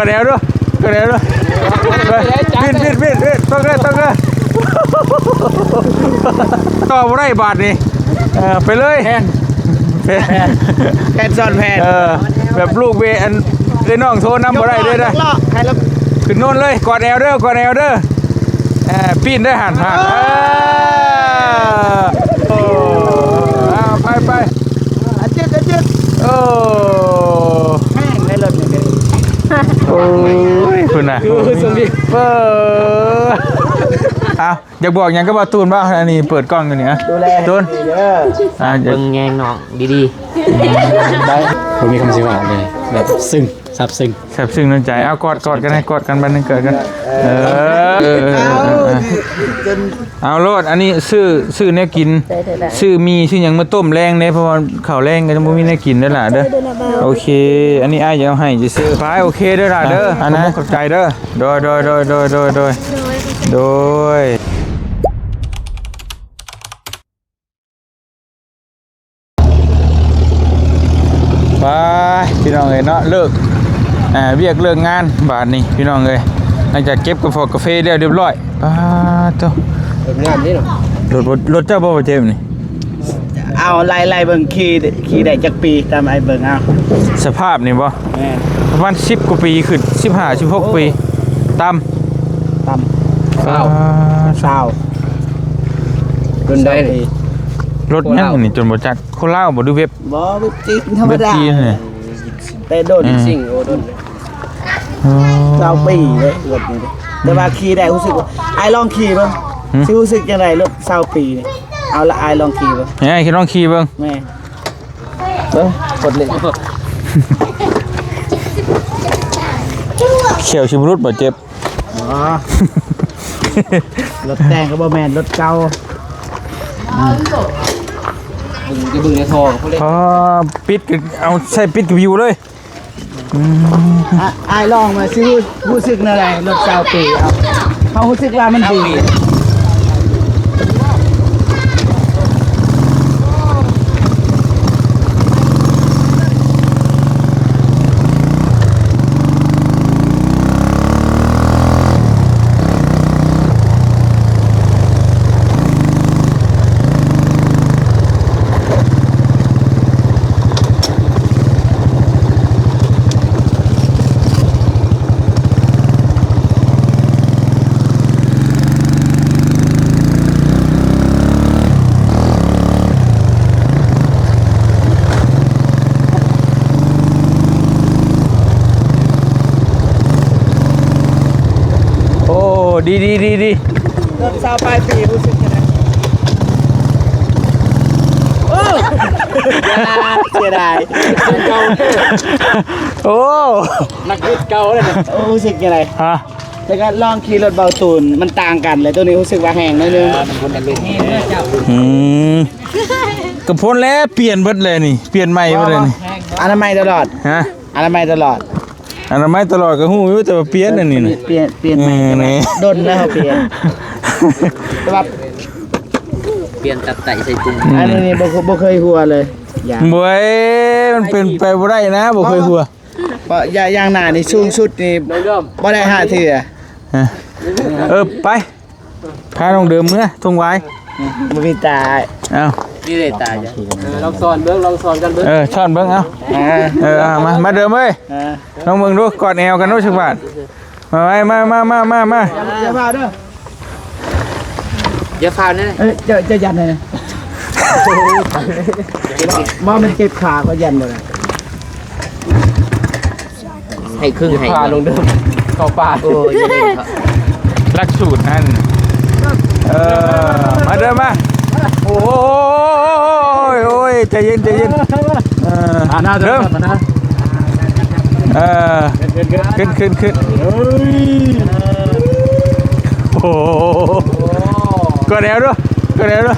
ແນວເດີ ກະແນວເດີ ໄປ ບິນ ບິນ ບິນ ຕົກເລີຍ ຕົກເລີຍ ຕໍ່ບໍ່ໄດ້ບາດນີ້ ເອີ ໄປເລີຍ ແຜ່ນ ແຜ່ນ ແຜ່ນຊ້ອນແຜ່ນ ເອີ ແບບລູກເວ ອັນ ເອີ ນ້ອງໂທນຳບໍ່ໄດ້ເດີ ຂຶ້ນໂນ່ນເລີຍ ກອດແອວເດີ ກອດແອວເດີ ເອີ ປີ້ນເດີ ຫັ້ນ ຫັ້ນ ເອີ ເອີ ເອົາ ໄປ ໄປ ອາຈິດ ອາຈິດ ໂອ້ ແມ່ນໃນລົດນີ້ ໂອ້ຍ ພຸ້ນນະ ເອີ ເອົ້າ ຢາກບອກຫຍັງກັບບ່າວຕູນບໍ່? ອັນນີ້ເປີດກ້ອງຢູ່ນີ້ ອະ ຕູນ ອາ ເບິ່ງແຍງນ້ອງດີໆ ໄດ້ ບໍ່ມີຄຳຊິເວົ້າເລີຍ ແບບ ຊຶ້ງ ຊາບຊຶ້ງ ຊາບຊຶ້ງນ້ຳໃຈ ເອົາ ກອດ ກອດກັນ ໃຫ້ກອດກັນບາດໜຶ່ງ ກອດກັນ ເອີ ເອີ ເອີ ເອີ ເອົາໂລດ ອັນນີ້ຊື້ ຊື້ແນວກິນ ໄດ້ ໄດ້ ໄດ້ ຊື້ໝີ່ ຊື້ຫຍັງມາຕົ້ມແລງເດ້ ເພາະວ່າເຂົ້າແລງກໍຍັງບໍ່ມີແນວກິນເດີຫຼ້າເດີ ໂອເຄ ອັນນີ້ອ້າຍຈະເອົາໃຫ້ຊື່ໆ ໄປ ໂອເຄເດີຫຼ້າເດີ ອັນນັ້ນ ຂອບໃຈເດີ ໂດຍ ໂດຍ ໂດຍ ໂດຍ ໂດຍ ໂດຍ ໂດຍ. ໄປ ພີ່ນ້ອງເອີຍເນາະ ເລີກ ອ່າ ວຽກເລີກງານບາດນີ້ ພີ່ນ້ອງເອີຍ ຫຼັງຈາກເກັບກາຟອກກາເຟແລ້ວຮຽບຮ້ອຍ ປາດໂທ້ ເຮັດງານນີ້ເນາະ ລົດ ລົດເຈົ້າບໍ່ ບໍ່ເຈັບນີ້ ເອົາ ໄລ່ ໄລ່ເບິ່ງ ຂີ່ ຂີ່ໄດ້ຈັກປີ ຕາມອ້າຍເບິ່ງເອົາ ສະພາບນີ້ບໍ່? ແມ່ນ ປະມານສິບກວ່າປີຂຶ້ນ ສິບຫ້າ ສິບຫົກປີ ໂອ້ ຕ່ຳ ຕ່ຳ ຊາວ ອ່າ ຊາວ ເປັນໄດ້ ຊາວປີ ລົດຫຍັງນີ້ຈົນບໍ່ຈັກ ຄົນລາວບໍ່ ຫຼືເວັບ? ບໍ່ ເວັບຈີນທຳມະດາ ເວັບຈີນນີ້ ແຕ່ດົນ ອືມ ຊິງ ໂອ້ ດົນ ອໍ ຊາວປີເດ້ລົດນີ້ ແຕ່ວ່າຂີ່ໄດ້ ຮູ້ສຶກວ່າ ອ້າຍລອງຂີ່ເບິ່ງ ຫື ຊິຮູ້ສຶກຈັ່ງໃດ ລົດຊາວປີນີ້ ເອົາລະ ອ້າຍລອງຂີ່ເບິ່ງ ໃຫ້ອ້າຍລອງຂີ່ເບິ່ງ ແມ່ນ ເບິ່ງ ກົດເຫຼັກ ແຂ້ວຊິບໍ່ຫຼຸດບໍ່ເຈັບ ອໍ ລົດແຕ່ງກໍບໍ່ແມ່ນ ລົດເກົ່າ ອືມ ເບິ່ງ ຈະເບິ່ງໃນທໍ່ ອໍ ປິດກໍເອົາໃສ່ ປິດກໍຢູ່ເລີຍ ອືມ ອະ ອ້າຍລອງມາຊິຮູ້ ຮູ້ສຶກແນວໃດ ລົດຊາວປີ ເຮົາ ເຮົາຮູ້ສຶກວ່າມັນດີ. ໂອ້ ດີໆໆໆ ລົດຊາວປາຍປີ ຮູ້ສຶກຈັ່ງໃດ? ໂອ້ ເສຍດາຍ ໂອ້ ນັກບິດເກົ່າເລີຍ ໂອ້ ຮູ້ສຶກຈັ່ງໃດ? ຮະ? ແລ້ວກໍລອງຂີ່ລົດເບົາຕູນ ມັນຕ່າງກັນ ແລ້ວໂຕນີ້ຮູ້ສຶກວ່າແຮງໜ້ອຍໜຶ່ງ ອືມ ກໍພົ້ນແລ້ວ ປ່ຽນເບິດແລ້ວນີ້ ປ່ຽນໃໝ່ເບິດແລ້ວນີ້ ອະນາໄມຕະຫຼອດ ຮະ ອະນາໄມຕະຫຼອດ ອະນາໄມຕະຫຼອດກໍຮູ້ຢູ່ ແຕ່ວ່າປ່ຽນອັນນີ້ນະ ປ່ຽນ ປ່ຽນໃໝ່ ເອີ ນີ້ ດົນແລ້ວເຮົາປ່ຽນ ແຕ່ວ່າປ່ຽນຕັບໄຕໃສ່ປຸງ ອືມ ອັນນີ້ນີ້ບໍ່ ບໍ່ເຄີຍຮົ່ວເລີຍ ຢ່າ ໂອ້ຍ ມັນເປັນໄປບໍ່ໄດ້ນະ ບໍ່ເຄີຍຮົ່ວ ບໍ່ ຢ່າ ຢ່າງໜ້ານີ້ສູງສຸດນີ້ບໍ່ໄດ້ຫ້າເທື່ອ ເອີ ໄປ ພານ້ອງເດີມເມືອທົ່ງຫວາຍ ບໍ່ມີຕາ ເອົ້າ ນີ້ເດ້ຕາ ເອີ ລອງສອນເບິ່ງ ລອງສອນກັນເບິ່ງ ເອີ ສອນເບິ່ງ ເອົ້າ ເອີ ເອົາ ມາ ມາເດີມເອີຍ ເອີ ລອງເບິ່ງດູ ກອດແອວກັນດູ ຈັກບາດ ມາໄວ້ ມາ ມາ ມາ ມາ ມາ ຢ່າພາເດີ ຢ່າພາເດີ ເອີ ເຈົ້າ ເຈົ້າຢັນເລີຍ ບໍ່ ມັນເຈັບຂາ ກໍຢັນບໍ່ໄດ້ ໃຫ້ຄຶ່ງໃຫ້ ພາລົງເດີ ເຂົ້າປ່າ ໂອ້ຍ ຫຼັກສູດຫັ້ນ ເອີ ມາເດີມາ ໂອ້ຍ ໂອ້ຍ ໃຈເຢັນ ໃຈເຢັນ ເອີ ເດີມ ເອີ ຂຶ້ນ ຂຶ້ນ ຂຶ້ນ ເອີຍ ໂອ້ໂຫ ກອດແອວດູ ກອດແອວດູ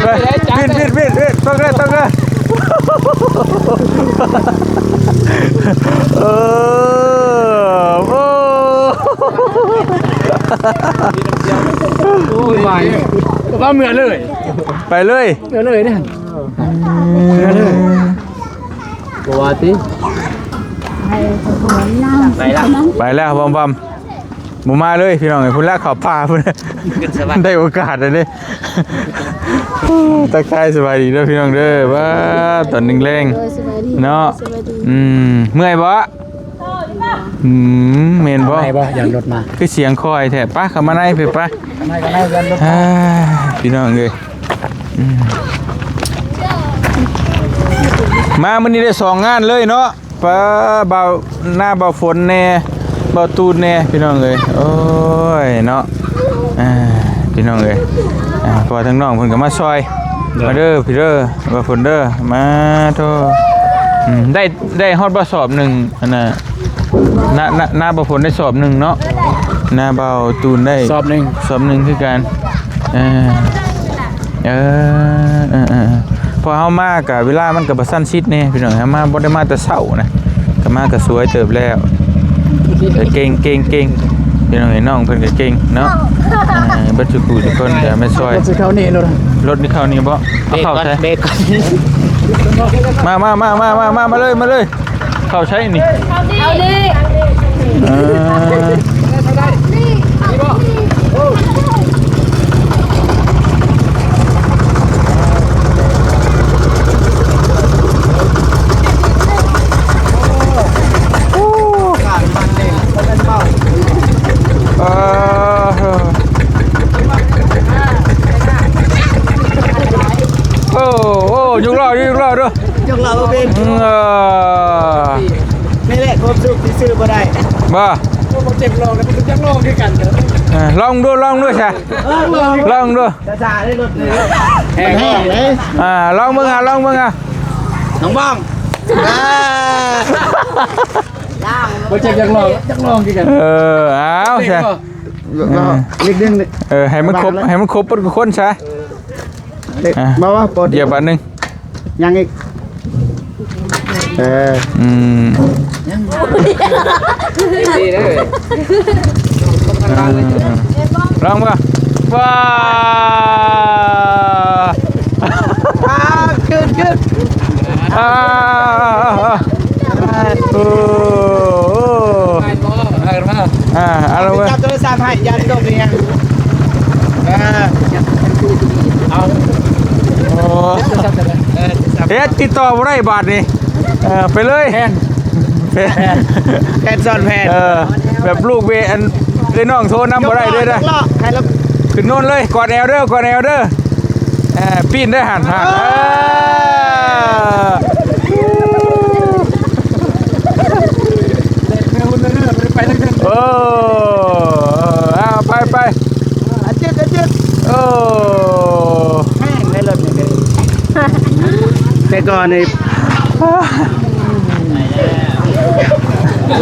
ໄປ ບິນ ບິນ ບິນ ບິນ ຕົກເລີຍ ຕົກເລີຍ ເອີ ໂອ້ ໂອ້ຍ ວ່າເມືອເລີຍ ໄປເລີຍ ເມືອເລີຍເດ້ ເມືອເລີຍ ບໍ່ວ່າຕິ ໃຫ້ຄົນ ໄປແລ້ວ ໄປແລ້ວ ບອມໆ ບໍ່ມາເລີຍພີ່ນ້ອງເອີຍ ພຸ້ນລະເຂົ້າປ່າພຸ້ນ ຂຶ້ນສະຫວັນ ໄດ້ໂອກາດແລ້ວເດ້. ໂອ້ ທັກທາຍສະບາຍດີເດີພີ່ນ້ອງເດີ ວ້າ ຕອນແລງໆ ໂດຍ ສະບາຍດີ ເນາະ ສະບາຍດີ ອືມ ເມື່ອຍບໍ່? ອືມ ແມ່ນບໍ່? ເມື່ອຍບໍ່? ຢ້ານລົດມາ ຄືສຽງຄ່ອຍແທ້ ປະ ເຂົ້າມາໃນເພິ່ນປະ ເຂົ້າມາໃນ ເຂົ້າມາໃນ ຢ້ານລົດມາ ອ່າ ພີ່ນ້ອງເອີຍ ອືມ ມາມື້ນີ້ໄດ້ສອງງານເລີຍເນາະ. ປ້າ ບ່າວ ໜ້າບ່າວຝົນແດ່ ບ່າວຕູນແດ່ ພີ່ນ້ອງເອີຍ ໂອ້ຍເນາະ ອ່າ ພີ່ນ້ອງເອີຍ ອ່າ ເພາະວ່າທາງນ້ອງເພິ່ນກໍມາຊ່ອຍ ໂດຍ ມາເດີພີ່ເດີ ບ່າວຝົນເດີ ມາໂທ ອືມ ໄດ້ ໄດ້ຮອດບໍ່ສອບໜຶ່ງ ອັນນ່າ ໜ້າ ໜ້າ ໜ້າບ່າວຝົນໄດ້ສອບໜຶ່ງເນາະ ໜ້າບ່າວຕູນໄດ້ສອບໜຶ່ງ ສອບໜຶ່ງຄືກັນ ເອີ ເອີ ເອີ ເອີ ເພາະເຮົາມາກະເວລາມັນກະບໍ່ທັນຊິດແດ່ພີ່ນ້ອງ ເຮົາມາບໍ່ໄດ້ມາແຕ່ເຊົ້ານະ ກະມາກະສວຍເຕີບແລ້ວ ເອີ ເກັ່ງ ເກັ່ງ ເກັ່ງ ພີ່ນ້ອງເອີຍ ນ້ອງເພິ່ນກະເກັ່ງເນາະ ເອີ ເບິດສູ່ຜູ້ທຸກຄົນກະມາຊ່ອຍ ລົດຊິເຂົ້ານີ້ ລົດ ລົດນີ້ເຂົ້ານີ້ບໍ່? ເອົາເຂົ້າໃສ? ເບຣກ ເບຣກ ມາ ມາ ມາ ມາ ມາ ມາເລີຍ ມາເລີຍ. ເຂົ້າໃສນີ້? ເຂົ້ານີ້ ເອີ ໂອ້ ໂອ້ ໂອ້ ຍົກລໍ້ ຍົກລໍ້ເດີ ຍົກລໍ້ບໍ່ເປັນ ເອີ ນີ້ແຫຼະຄວາມສຸກທີ່ຊື້ບໍ່ໄດ້ ບໍ່ ໂອ້ ບໍ່ເຈັບລອງແລ້ວ ມັນຢາກລອງຄືກັນເດີ ເອີ ລອງດູ ລອງດູຊະ ເອີ ລອງ ລອງດູ ຊ້າໆເດ້ລົດນີ້ ແຮງເດ້ ອ່າ ລອງເບິ່ງ ອ່າ ລອງເບິ່ງ ອ່າ ນ້ອງບອງ ອ່າ ບໍ່ເຈັບຢາກລອງ ຢາກລອງຄືກັນ ເອີ ເອົາຊະ ເອີ ນິດໜຶ່ງ ເອີ ໃຫ້ມັນຄົບ ໃຫ້ມັນຄົບເບິດທຸກຄົນຊະ ເອີ ບໍ່ວ່າ ຢຽບບາດໜຶ່ງ ຍັງອີກ ເອີ ອືມ ລອງບໍ່ ວ້າ ອ່າ ຂຶ້ນ ຂຶ້ນ ອ່າ ໂອ້ ອ່າ ເອົາລະເວີຍ ຈັບໂທລະສັບໃຫ້ ຢ່າຕົກອີ່ຫຍັງ ອ່າ ເອົາ ໂອ້ ເຮັດ ຕິດຕໍ່ບໍ່ໄດ້ບາດນີ້ ເອີ ໄປເລີຍ ແຜນ ແຜນ ແຜນຊ້ອນແຜນ ເອີ ແບບລູກເວ ອັນ ເອີ ນ້ອງໂທນຳບໍ່ໄດ້ເລີຍນະ ຂຶ້ນໂນ້ນເລີຍ ກອດແອວເດີ ກອດແອວເດີ ເອີ ປີ້ນໄດ້ຫັ້ນ ເອີ ໂອ້ ເອົາ ໄປ ໄປ ອາຈິດ ອາຈິດ ໂອ້ ແຮງໃນລົດນີ້ເດ້ ແຕ່ກ່ອນນີ້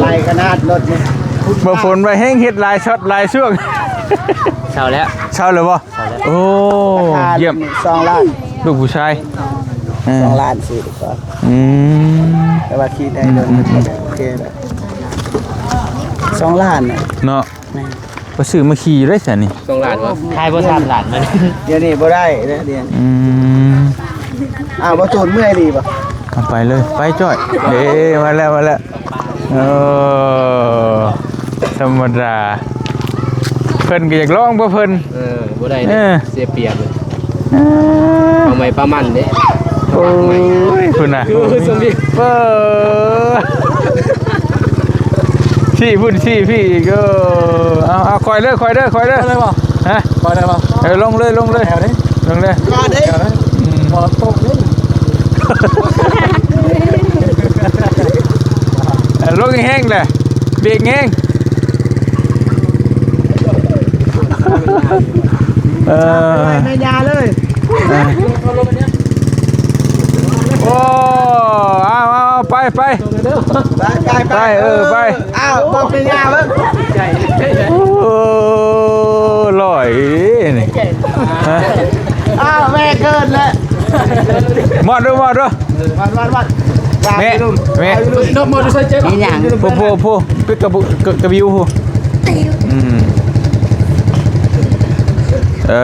ໄຫຼຂະໜາດລົດນີ້ ບໍ່ຝົນວ່າແຮງເຮັດຫຼາຍຊັອດຫຼາຍຊ່ວງ ເຊົາແລ້ວ ເຊົາແລ້ວບໍ່? ໂອ້ ຢ້ຽມ ສອງລ້ານ ລູກຜູ້ຊາຍ ເອີ ສອງລ້ານ ຊື້ດີກວ່າ ອືມ ແຕ່ວ່າຂີ່ໄດ້ ອືມ ໂອເຄແລ້ວ ສອງລ້ານ ເນາະ ແມ່ນ ໄປຊື້ມາຂີ່ໄດ້ຊັ້ນນີ້ ສອງລ້ານບໍ່? ຂາຍບໍ່ ສາມລ້ານມັນ ດຽວນີ້ບໍ່ໄດ້ແລ້ວ ດຽວນີ້ ອືມ ອ້າວ ບໍ່ຕູນເມື່ອຍດີບໍ່? ເອົາໄປເລີຍ ໄປຈ້ອຍ ເດ້ ມາແລ້ວ ມາແລ້ວ ໂອ້ ທຳມະດາ ເພິ່ນກໍຢາກລອງບໍ່ເພິ່ນ ເອີ ບໍ່ໄດ້ເດ້ ເອີ ເສຍປຽບເລີຍ ເອີ ເອົາໄມ້ປາມັນເດ້ ໂອ້ຍ ພຸ້ນນະ ຄື ຄືຊົງດີ ເອີ ຊີ້ພຸ້ນຊີ້ພີ້ອີກ ເອີ ເອົາ ເອົາ ຄ່ອຍເດີ ຄ່ອຍເດີ ຄ່ອຍເດີ ໄດ້ບໍ່? ຮະ? ໄດ້ບໍ່? ເອີ ລົງເລີຍ ລົງເລີຍ ແອວເດ້ ລົງເລີຍ ກອດເດ້ ອືມ ບໍ່ຕົກເດ້ ເອີ ລົງແຮງໆ ແຫຼະ ເບຣກແຮງ ເອີ ແມ່ຍາເລີຍ ເອີ ໂອ້ ເອົາ ເອົາ ເອົາ ໄປ ໄປ ໄປ ໄປ ໄປ ເອີ ໄປ ອ້າວ ບອກແມ່ຍາເບິ່ງ ໂອ້ ລອຍນີ້ ຮະ ອ້າວ ແມ່ເກີນແລ້ວ ມອດເດີ ມອດເດີ ວັດ ວັດ ວັດ ແມ່ ແມ່ ເອີ ມອດເດີ ໃສ່ເຈັບ ອີຫຍັງ ຜູ້ ຜູ້ ຜູ້ ປິດກະບຸ ກະ ກະບິວຜູ້ ອືມ ເອີ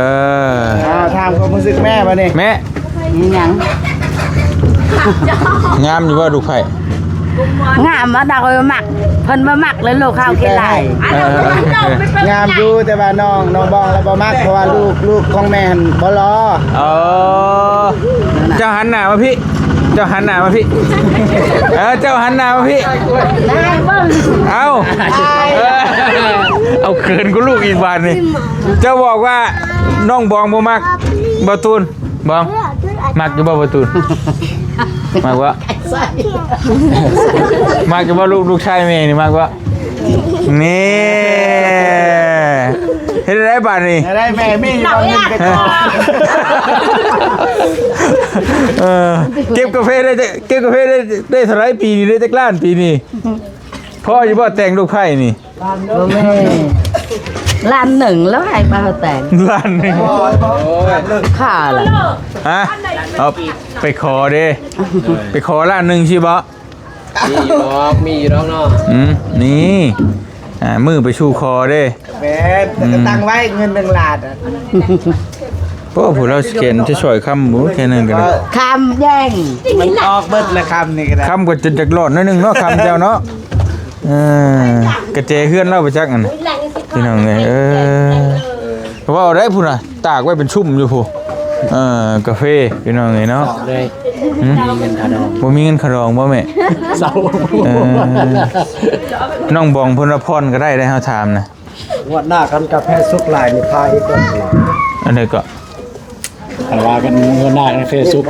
ອ່າ ຖາມຄວາມຮູ້ສຶກແມ່ບາດນີ້ ແມ່ ມີຫຍັງ ງາມຢູ່ບໍ່ລູກໃພ້? ງາມວ່າດອກ ເອີ ມັກ ເພິ່ນບໍ່ມັກເລີຍ ລູກເຮົາຂີ້ໄລ່. ເອີ ເອີ ເອີ ງາມຢູ່ ແຕ່ວ່ານ້ອງ ນ້ອງບອງລະບໍ່ມັກ ເພາະວ່າລູກ ລູກຂອງແມ່ຫັ້ນບໍ່ຫຼໍ່. ເອີ ເຈົ້າຫັນໜ້າມາພີ້ ເຈົ້າຫັນໜ້າມາພີ້ ເອີ ເຈົ້າຫັນໜ້າມາພີ້. ເອົ້າ ເອີ ເອົາເຂີນກວ່າລູກອີກບາດນີ້. ເຈົ້າບອກວ່ານ້ອງບອງບໍ່ມັກ ບໍ່ຕູນ. ບອງ ມັກຢູ່ບໍ່ປະຕູນ? ມັກບໍ່? ມັກຢູ່ບໍ່ ລູກ ລູກຊາຍແມ່ນີ້ ມັກບໍ່? ນີ້ ເຮັດໄດ້ບາດນີ້ ໄດ້ແມ່ມີຢູ່ ເອົາເງິນໄປກ່ອນ. ເອີ ເກັບກາເຟໄດ້ ເກັບກາເຟໄດ້ ໄດ້ເທົ່າໃດປີນີ້? ໄດ້ຈັກລ້ານປີນີ້? ພໍຢູ່ບໍ່ແຕ່ງລູກໃພ້ນີ້? ບໍ່ແມ່ນ ລ້ານໜຶ່ງແລ້ວໃຫ້ບ່າວແຕ່ງ ລ້ານໜຶ່ງ ຄ່າລະ ຮະ? ເອົາໄປຂໍເດ້ ໄປຂໍລ້ານໜຶ່ງຊີ້ບໍ່? ມີຢູ່ດອກ ມີຢູ່ດອກເນາະ. ອືມ ນີ້ ອ່າ ມື້ໄປສູ່ຂໍເດ້. ແມ່ນ ແຕ່ກໍຕັ້ງໄວ້ເງິນໜຶ່ງລ້ານອະ. ໂອ້ ຜູ້ລາວຂຽນຈະຊ່ອຍຄຳບໍ່ ແຄ່ນັ້ນກໍໄດ້ ຄຳແຍ່ງ ມັນອອກເບິດລະ ຄຳນີ້ກໍໄດ້ ຄຳກໍຈົນຈັກຫຼອດໜ້ອຍໜຶ່ງເນາະ ຄຳເຈົ້າເນາະ. ເອີ ກະແຈເຮືອນລາວໄປຈັກອັນ ພີ່ນ້ອງເອີຍ. ເອີ ເວົ້າໄດ້ພຸ້ນນະ ຕາກໄວ້ເປັນຊຸ້ມຢູ່ພຸ້ນ. ເອີ ກາເຟ ພີ່ນ້ອງເອີຍເນາະ. ເຊົາເລີຍ ຫຶ? ບໍ່ມີເງິນຄ່າດອງ ບໍ່ມີເງິນຄ່າດອງບໍ່ແມ່? ເຊົາ ເອີ ນ້ອງບອງເພິ່ນວ່າຜ່ອນກໍໄດ້ ໄດ້ເຮົາຖາມນະ. ງວດໜ້າຄັນກາເຟສຸກຫຼາຍນີ້ພາອີກເດີ. ອັນໃດເກາະ? ຄັນວ່າກັນງວດໜ້າກາເຟສຸກ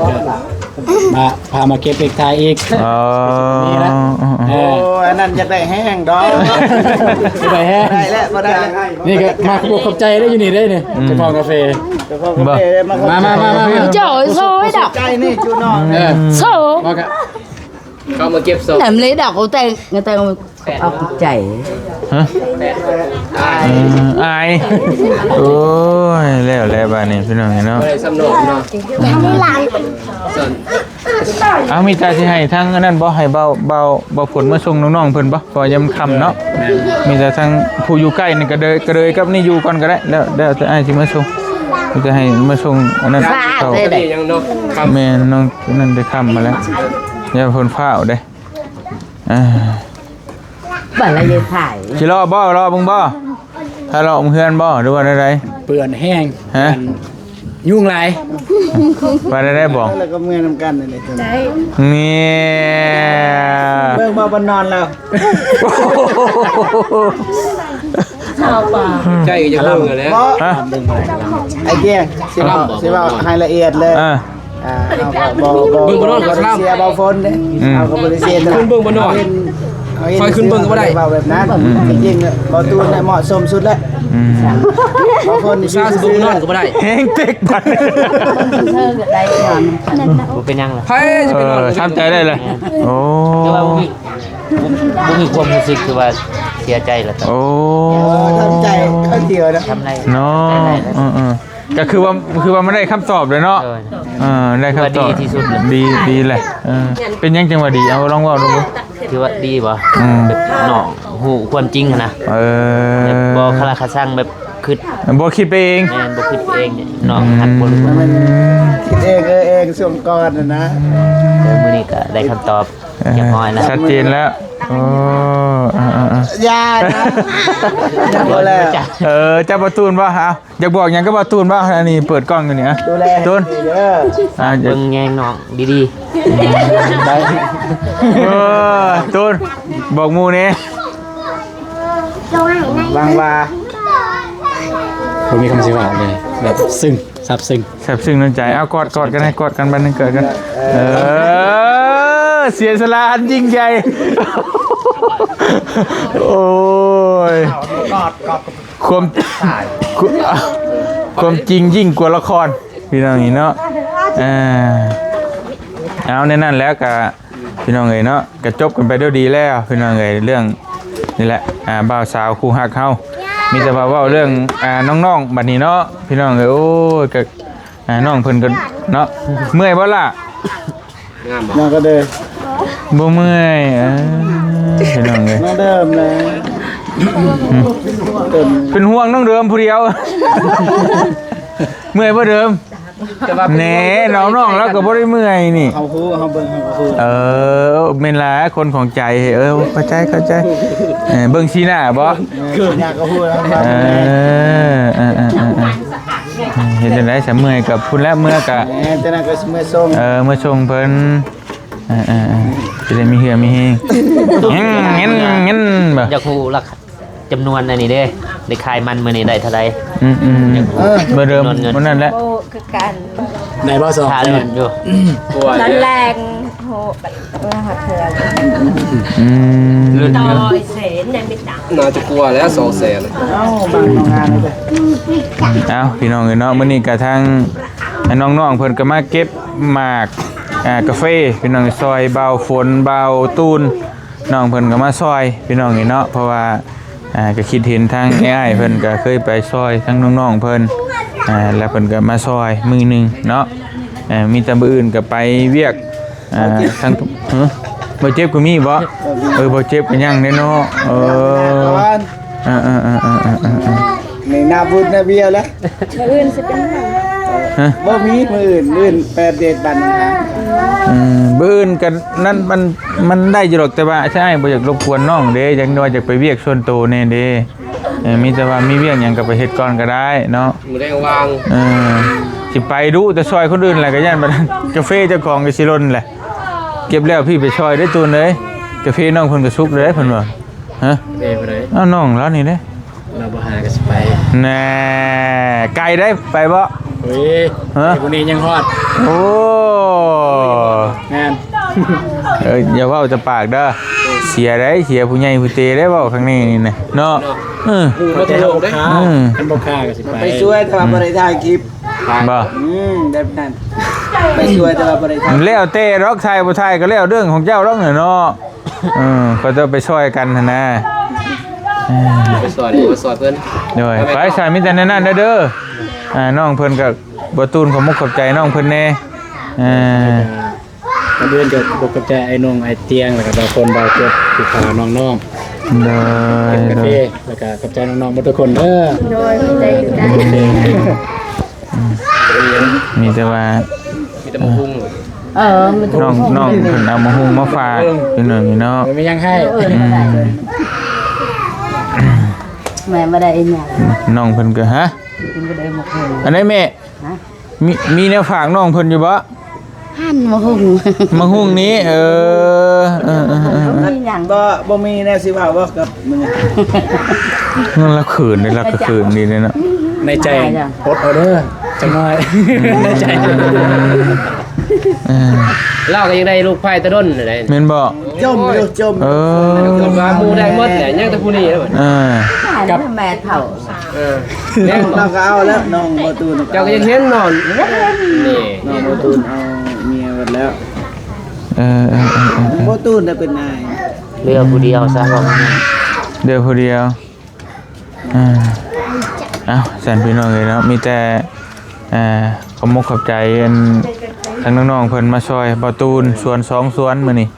ມາ ພາມາເກັບເອກທາຍອີກ. ອໍ ນີ້ລະ ອໍ ອໍ ເອີ ໂອ້ ອັນນັ້ນຢາກໄດ້ແຮງດອກ ຢາກໄດ້ແຮງ ໄດ້ແລ້ວ ບໍ່ໄດ້ແລ້ວ. ນີ້ກໍມາຂອບໃຈໄດ້ຢູ່ນີ້ເດ້ນີ້ ອືມ ເຈົ້າຂອງກາເຟ ເຈົ້າຂອງກາເຟ ມາ ມາ ມາ ມາ ເຈົ້າໂຊຍດອກ ໃຈນີ້ຈຸນ້ອງ ເອີ ໂຊ ມາກະ ເຂົາມາເກັບສອບ ນຳເລີດອກ ແຕ່ງ ແຕ່ງ ເອົາໃຈ ຮະ? ອາຍ ເອີ ອາຍ ໂອ້ຍ ແລ້ວແຫຼະບາດນີ້ ພີ່ນ້ອງເອີຍເນາະ ບໍ່ໄດ້ສຳນອນເນາະ. ເອົາ ມີແຕ່ຊິໃຫ້ທາງອັນນັ້ນບໍ່ ໃຫ້ເບົາ ເບົາ ເບົາຝົນມາສົ່ງນ້ອງໆເພິ່ນບໍ່? ເພາະວ່າຍາມຄ່ຳເນາະ ແມ່ນ ມີແຕ່ທາງຜູ້ຢູ່ໃກ້ນີ້ກະເດີຍ ກະເດີຍກັບນີ້ຢູ່ກ່ອນກະໄດ້ ແລ້ວ ແລ້ວແຕ່ອ້າຍຊິມາສົ່ງ ມີແຕ່ໃຫ້ມາສົ່ງອັນນັ້ນ ເຂົ້າ ແມ່ນ ນ້ອງນັ້ນໄດ້ຄ່ຳມາແລ້ວ ຢ່າຝົນຟ້າວເດ້. ອ່າ ບໍ່ລະເຮັດຖ່າຍ ຊິເລາະບໍ່ ເລາະເບິ່ງບໍ່ ຖ້າເລາະເບິ່ງເຮືອນບໍ່ ຫຼືວ່າແນວໃດ? ເປື້ອນແຮງ ຮະ? ຍຸງຫຼາຍ ວ່າແນວໃດບໍ່? ແລ້ວກໍເມືອນຳກັນນີ້ ນີ້ ເບິ່ງບໍ່ ບໍ່ນອນແລ້ວ ຊາວປາ ໃຈກໍຢາກເບິ່ງແລ້ວ ບໍ່ ຮະ? ໄອ້ເກງ ຊິເວົ້າ ຊິເວົ້າໃຫ້ລະອຽດເລີຍ ອ່າ ອ່າ ເຮົາກໍບໍ່ ບໍ່ ເບິ່ງບໍ່ນອນກໍ ບໍ່ໄດ້ເສຍເບົາຝົນເດ້ ອືມ ເຮົາກໍບໍ່ໄດ້ເສຍ ຂຶ້ນເບິ່ງບໍ່ນອນ ເຮົາເຫັນ ເຮົາເຫັນ ຄ່ອຍຂຶ້ນເບິ່ງກໍບໍ່ໄດ້ ເວົ້າແບບນັ້ນ ອືມ ຈິງໆ ເບົາຕູນເນາະເໝາະສົມສຸດແລ້ວ ອືມ ເບົາຝົນ ອຸດສ່າຊິເບິ່ງບໍ່ນອນກໍບໍ່ໄດ້ ແຮງເຕັກບັດ ບໍ່ເປັນຫຍັງລະ ໃຜຊິໄປນອນ ເອີ ທຳໃຈໄດ້ລະ ໂອ້ ແຕ່ວ່າບໍ່ມີ ບໍ່ ບໍ່ມີຄວາມຮູ້ສຶກ ຄືວ່າເສຍໃຈລະ ໂອ້ ເອີ ທຳໃຈ ທຳດຽວນະ ທຳໄດ້ເນາະ ເອີໆ ກໍຄືວ່າ ຄືວ່າມັນໄດ້ຄຳຕອບແລ້ວເນາະ ໂດຍ ເອີ ໄດ້ຄຳຕອບ ຖືວ່າດີທີ່ສຸດແລ້ວ ດີ ດີແຫຼະ ເອີ ເປັນຫຍັງຈັ່ງວ່າດີ ເອົາລອງເວົ້າດູ ຖືວ່າດີບໍ່ ອືມ ແບບນ້ອງຮູ້ຄວາມຈິງຫັ້ນນະ ເອີ ແບບບໍ່ຄາລາຄາຊັງ ແບບຄິດ ບໍ່ຄິດໄປເອງ ແມ່ນ ບໍ່ຄິດໄປເອງ ນ້ອງຮັກບໍ່ຮູ້ ອືມ ຄິດເອງ ເອີເອງຊ່ວງກ່ອນຫັ້ນນະ ເອີ ມື້ນີ້ກໍໄດ້ຄຳຕອບ ຮຽບຮ້ອຍແລ້ວ ເອີ ຊັດເຈນແລ້ວ ໂອ້ ເອີໆໆ ຢ່ານະ ບໍ່ແລ້ວ ເອີ ເຈົ້າປະຕູນບໍ່ ເອົາ ຢາກບອກຫຍັງກັບປະຕູນບໍ່ ອັນນີ້ເປີດກ້ອງຢູ່ນີ້ ອະ ຕູນ ອ່າ ເບິ່ງແຍງນ້ອງດີໆ ໄດ້ ເອີ ຕູນ ບອກໝູ່ແດ່ ຫວັງວ່າ ບໍ່ມີຄຳຊິເວົ້າເລີຍ ແບບຊຶ້ງ ຊາບຊຶ້ງ ຊາບຊຶ້ງນ້ຳໃຈ ເອົາ ກອດ ກອດກັນ ໃຫ້ກອດກັນບາດໜຶ່ງ ກອດກັນ ເອີ ເສຍສະຫຼະອັນຍິ່ງໃຫຍ່ ໂອ້ຍ ກອດ ກອດ ຄວາມ ຄວາມຈິງຍິ່ງກວ່າລະຄອນ ພີ່ນ້ອງນີ້ເນາະ ເອີ ເອົາ ໃນນັ້ນແລ້ວກະ ພີ່ນ້ອງເອີຍເນາະ ກະຈົບກັນໄປດ້ວຍດີແລ້ວ ພີ່ນ້ອງເອີຍ ເລື່ອງນີ້ແຫຼະ ອ່າ ບ່າວສາວຄູ່ຮັກເຮົາ ມີແຕ່ວ່າເວົ້າເລື່ອງ ອ່າ ນ້ອງໆ ບັດນີ້ເນາະ ພີ່ນ້ອງເອີຍ ໂອ້ຍ ກະ ອ່າ ນ້ອງເພິ່ນກໍເນາະ ເມື່ອຍບໍ່ລະ? ງາມບໍ່? ນ້ອງກໍເດີ ບໍ່ເມື່ອຍ ເອີ ພີ່ນ້ອງເອີຍ ນ້ອງເດີມແຫຼະ ອືມ ເປັນຫ່ວງນ້ອງເດີມຜູ້ດຽວ ເມື່ອຍບໍ່ເດີມ? ແນ່ ນ້ອງໆ ລາວກໍບໍ່ໄດ້ເມື່ອຍນີ້ ເຮົາຮູ້ ເຮົາເບິ່ງ ເຮົາກໍຮູ້ ເອີ ແມ່ນລະ ຄົນຂອງໃຈ ເອີ ເຂົ້າໃຈ ເຂົ້າໃຈ ເອີ ເບິ່ງສີໜ້າບໍ? ເອີ ສີໜ້າກໍຮູ້ແລ້ວ ເອີ ເອີ ເອີ ເອີ ເຮັດຈັ່ງໃດ ສະເມື່ອຍກັບພຸ້ນແຫຼະ ເມື່ອກະ ເອີ ຈັ່ງໃດກໍຊິເມື່ອສົ່ງ ເອີ ເມື່ອສົ່ງເພິ່ນ ເອີ ເອີ ເອີ ຈະໄດ້ມີເຫື່ອມີແຮງ ເງິນ ເງິນ ເງິນ ບໍ່ ຢາກຮູ້ລາຄາ ຈຳນວນອັນນີ້ເດ້ ໄດ້ຂາຍມັນມື້ນີ້ໄດ້ເທົ່າໃດ? ອືມໆ ເອີ ເບີເດີມ ຈຳນວນເງິນ ມື້ນັ້ນແຫຼະ ໂອ້ ຄືກັນ ໄດ້ບໍ່ ສອງແສນ ຖ້າລຸ້ນຢູ່ ຕອນແລງ ໂຫ ຮອດເທື່ອ ອືມ ລຸ້ນຢູ່ ໜ້າຈະກວ່າແລ້ວ ສອງແສນ ເອົ້າ ບາງໂຮງງານເດ້ ເອົ້າ ພີ່ນ້ອງເອີຍເນາະ ມື້ນີ້ກະທາງ ນ້ອງໆ ເພິ່ນກະມາເກັບໝາກ ອ່າ ກາເຟ ພີ່ນ້ອງ ຊ່ອຍບ່າວຝົນ ບ່າວຕູນ ນ້ອງເພິ່ນກໍມາຊ່ອຍພີ່ນ້ອງນີ້ເນາະ ເພາະວ່າ ອ່າ ກໍຄິດເຫັນທາງອ້າຍເພິ່ນກໍເຄີຍໄປຊ່ອຍທາງນ້ອງໆເພິ່ນ ອ່າ ແລ້ວເພິ່ນກໍມາຊ່ອຍມື້ໜຶ່ງເນາະ ເອີ ມີແຕ່ມື້ອື່ນກໍໄປວຽກ ອ່າ ທາງ ຮະ ບໍ່ເຈັບກໍມີບໍ? ເອີ ບໍ່ເຈັບກໍຍັງເດ້ເນາະ ເອີ ເອີໆ ໃນໜ້າບຸນໜ້າບຽວແຫຼະ ມື້ອື່ນຊິເປັນຫຍັງ? ຮະ? ບໍ່ມີມື້ອື່ນ ມື້ອື່ນໄປອັບເດດບ້ານໜອງຫານ ອືມ ມື້ອື່ນກໍນັ້ນ ມັນ ມັນໄດ້ຢູ່ດອກ ແຕ່ວ່າອ້າຍບໍ່ຢາກລົບກວນນ້ອງເດ້ ຢ່າງນ້ອຍຢາກໄປວຽກສ່ວນໂຕແດ່ເດ້ ເອີ ມີແຕ່ວ່າມີວຽກຫຍັງກໍໄປເຮັດກ່ອນກໍໄດ້ເນາະ ມື້ແລງວ່າງ ເອີ ຊິໄປດຸແຕ່ຊ່ອຍຄົນອື່ນແຫຼະ ກໍຢ້ານບັດກາເຟເຈົ້າຂອງກໍຊິຫຼົ່ນແຫຼະ ເກັບແລ້ວພີ່ໄປຊ່ອຍເດີ້ຕູນເອີຍ ກາເຟນ້ອງເພິ່ນກໍສຸກເດ້ເພິ່ນວ່າ ຮະ ເອີ ຜູ້ໃດ? ເອົາ ນ້ອງລາວນີ້ເດ້ ລາວບໍ່ຫາກໍຊິໄປ ແນ່ ໄກໄດ໋ ໄປບໍ່? ໂອ້ຍ ຮະ ໄກກວ່ານີ້ຍັງຮອດ ໂອ້ ແມ່ນ ເອີ ຢ່າເວົ້າແຕ່ປາກເດີ ເສຍໄດ໋ ເສຍຜູ້ໃຫຍ່ຜູ້ເຕໄດ໋ ເວົ້າຄັ້ງນີ້ນີ້ນະ ເນາະ ເອີ ຮູ້ມາທົ່ວໂລກເດ້ ອືມ ຄັນບໍ່ຂ້າກໍຊິໄປ ໄປຊ່ວຍ ແຕ່ວ່າບໍ່ໄດ້ຖ່າຍຄລິບ ບໍ່ ອືມ ແບບນັ້ນ ໄປຊ່ວຍ ແຕ່ວ່າບໍ່ໄດ້ຖ່າຍ ແລ້ວແຕ່ດອກ ຖ່າຍບໍ່ຖ່າຍກໍແລ້ວເລື່ອງຂອງເຈົ້າດອກເນາະ ເອີ ເຂົາເຈົ້າໄປຊ່ອຍກັນຫັ້ນນະ ເອີ ໄປຊ່ອຍ ໄປຊ່ອຍເພິ່ນ ໂດຍ ໄປ ໄປ ສາຍ ມີແຕ່ແນວນັ້ນເດີ ອ່າ ນ້ອງເພິ່ນກໍ ບໍ່ຕູນ ຂອບມຸກຂອບໃຈນ້ອງເພິ່ນແດ່ ເອີ ກ່ອນອື່ນກໍຂອບໃຈອ້າຍໜຸ່ງ ອ້າຍຕຽງ ແລ້ວກໍບ່າວຄົນ ບ່າວເຈັດ ທີ່ພານ້ອງໆ ໂດຍ ເກັບກາເຟ ໂດຍ ແລ້ວກໍຂອບໃຈນ້ອງໆໝົດທຸກຄົນເດີ ໂດຍ ຂອບໃຈຄືກັນ ມີແຕ່ວ່າ ມີແຕ່ໝາກຫຸ່ງ ເອີ ມີແຕ່ ນ້ອງ ນ້ອງເພິ່ນເອົາໝາກຫຸ່ງມາຝາກ ເອີ ພີ່ນ້ອງນີ້ເນາະ ບໍ່ມີຫຍັງໃຫ້ ອືມ ແມ່ບໍ່ໄດ້ອີຫຍັງ ນ້ອງເພິ່ນກໍ ຮະ ກິນບໍ່ໄດ້ໝາກຫຸ່ງ ອັນໃດແມ່ ຮະ ມີ ມີແນວຝາກນ້ອງເພິ່ນຢູ່ບໍ່? ຫັ້ນ ໝາກຫຸ່ງ ໝາກຫຸ່ງນີ້ ເອີ ເອີ ເອີ ບໍ່ມີຫຍັງ ບໍ່ ບໍ່ມີແນວຊິເວົ້າບໍ່ກັບ ມັນລະເຂີນເດ້ ລະກໍເຂີນດີເດ້ເນາະ ໃນໃຈ ອົດເອົາເດີ ຈັກໜ້ອຍ ໃນໃຈ ເອີ ລາວກໍຍັງໄດ້ລູກໄພ້ຕະດົນໄດ໋ ແມ່ນບໍ່? ຈົ່ມຢູ່ ຈົ່ມ ເອີ ວ່າໝູ່ໄດ້ໝົດແຫຼະ ຍັງແຕ່ຜູ້ນີ້ແຫຼະ ເອີ ກັບແມ່ເຖົ້າ ເອີ ແມ່ນບໍ່? ລາວກໍເອົາແລ້ວ ນ້ອງບໍ່ຕູນ ເຈົ້າກໍຍັງເຫັນນອນ ນີ້ ນ້ອງບໍ່ຕູນເອົາເມຍໝົດແລ້ວ ເອີ ເອີ ເອີ ເອີ ບໍ່ຕູນໄດ້ເປັນນາຍ ເຫຼືອຜູ້ດຽວຊະ ເຫຼືອຜູ້ດຽວ ອ່າ ເອົ້າ ຊັ້ນພີ່ນ້ອງເອີຍເນາະ ມີແຕ່ ອ່າ ຂອບມຸກຂອບໃຈ ອັນ ທາງນ້ອງໆເພິ່ນມາຊ່ອຍບ່າວຕູນ ສວນສອງສວນມື້ນີ້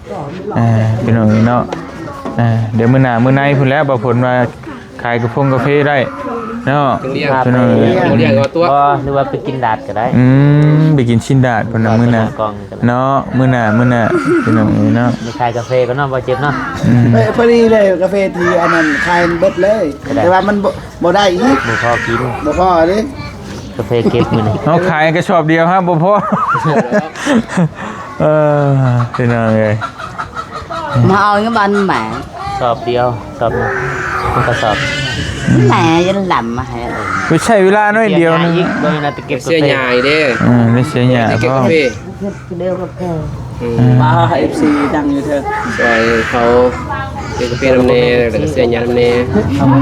ອ່າ ພີ່ນ້ອງເອີຍເນາະ ອ່າ ດຽວມື້ໜ້າມື້ໃນພຸ້ນແຫຼະ ບ່າວຝົນວ່າຂາຍກາຟົງກາເຟໄດ້ເນາະ ຈັ່ງລ້ຽງ ພີ່ນ້ອງເອີຍ ບໍ່ລ້ຽງກໍຕົວະ ບໍ່ ຫຼືວ່າໄປກິນດາດກໍໄດ້ ອືມ ໄປກິນຊີ້ນດາດພຸ້ນນະ ມື້ໜ້າ ເນາະ ມື້ໜ້າ ມື້ໜ້າ ພີ່ນ້ອງເອີຍເນາະ ໄປຂາຍກາເຟກ່ອນເນາະ ບໍ່ເຈັບເນາະ ອືມ ພໍດີເລີຍ ກາເຟທີ່ອັນນັ້ນຂາຍເບິດເລີຍ ແຕ່ວ່າມັນບໍ່ ບໍ່ໄດ້ອີກ ບໍ່ພໍກິນ ບໍ່ພໍເດ້ ກາເຟເກັບມື້ນີ້ ເຮົາຂາຍກະສອບດຽວຮະ ບໍ່ພໍ ເອີ ພີ່ນ້ອງເອີຍ ມາເອົາຢູ່ບ້ານແມ່ ສອບດຽວ ສອບໜຶ່ງ ມັນກະສອບ ແມ່ຍັງລຳມາໃຫ້ ໄປໃຊ້ເວລາໜ້ອຍດຽວໜຶ່ງ ເສຍຫຍ້າອີກ ບໍ່ແມ່ນວ່າໄປເກັບກາເຟ ເສຍຫຍ້າເດ້ ເອີ ໄດ້ເສຍຫຍ້າ ໄປເກັບກາເຟ ເດີກັບເຂົາ ອືມ ອືມ ວ່າ ເອັຟຊີ ດັງຢູ່ເທີ ຊ່ອຍເຂົາເປັນກາເຟນຳແດ່ ແລ້ວກໍເສຍຫຍ້ານຳແດ່ ອືມ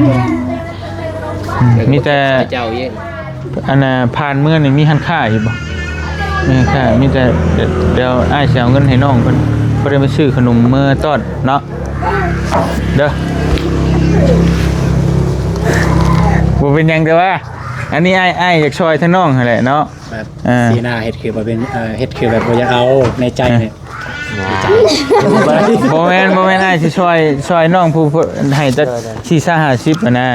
ມີແຕ່ເຈົ້າອີກ ອັນນ່າ ຜ່ານເມືອນີ້ມີຮ້ານຄ້າຢູ່ບໍ່? ມີຮ້ານຄ້າ ມີແຕ່ ດ- ດ- ດຽວອ້າຍຊິເອົາເງິນໃຫ້ນ້ອງເພິ່ນ ບໍ່ໄດ້ໄປຊື້ຂະໜົມເມືອຕ້ອນເນາະ ເດີ ບໍ່ເປັນຫຍັງ ແຕ່ວ່າ ອັນນີ້ອ້າຍ ອ້າຍຢາກຊ່ອຍທາງນ້ອງຫັ້ນແຫຼະເນາະ ແບບ ອ່າ ສີໜ້າເຮັດຄືບໍ່ເປັນ ເອີ ເຮັດຄືແບບບໍ່ຢາກເອົາໃນໃຈນີ້ ບໍ່ແມ່ນ ບໍ່ແມ່ນ ອ້າຍຊິຊ່ອຍ ຊ່ອຍນ້ອງຜູ້ ຜູ້ໃຫ້ຈັກສີ່ສິບຫ້າສິບຫັ້ນນະ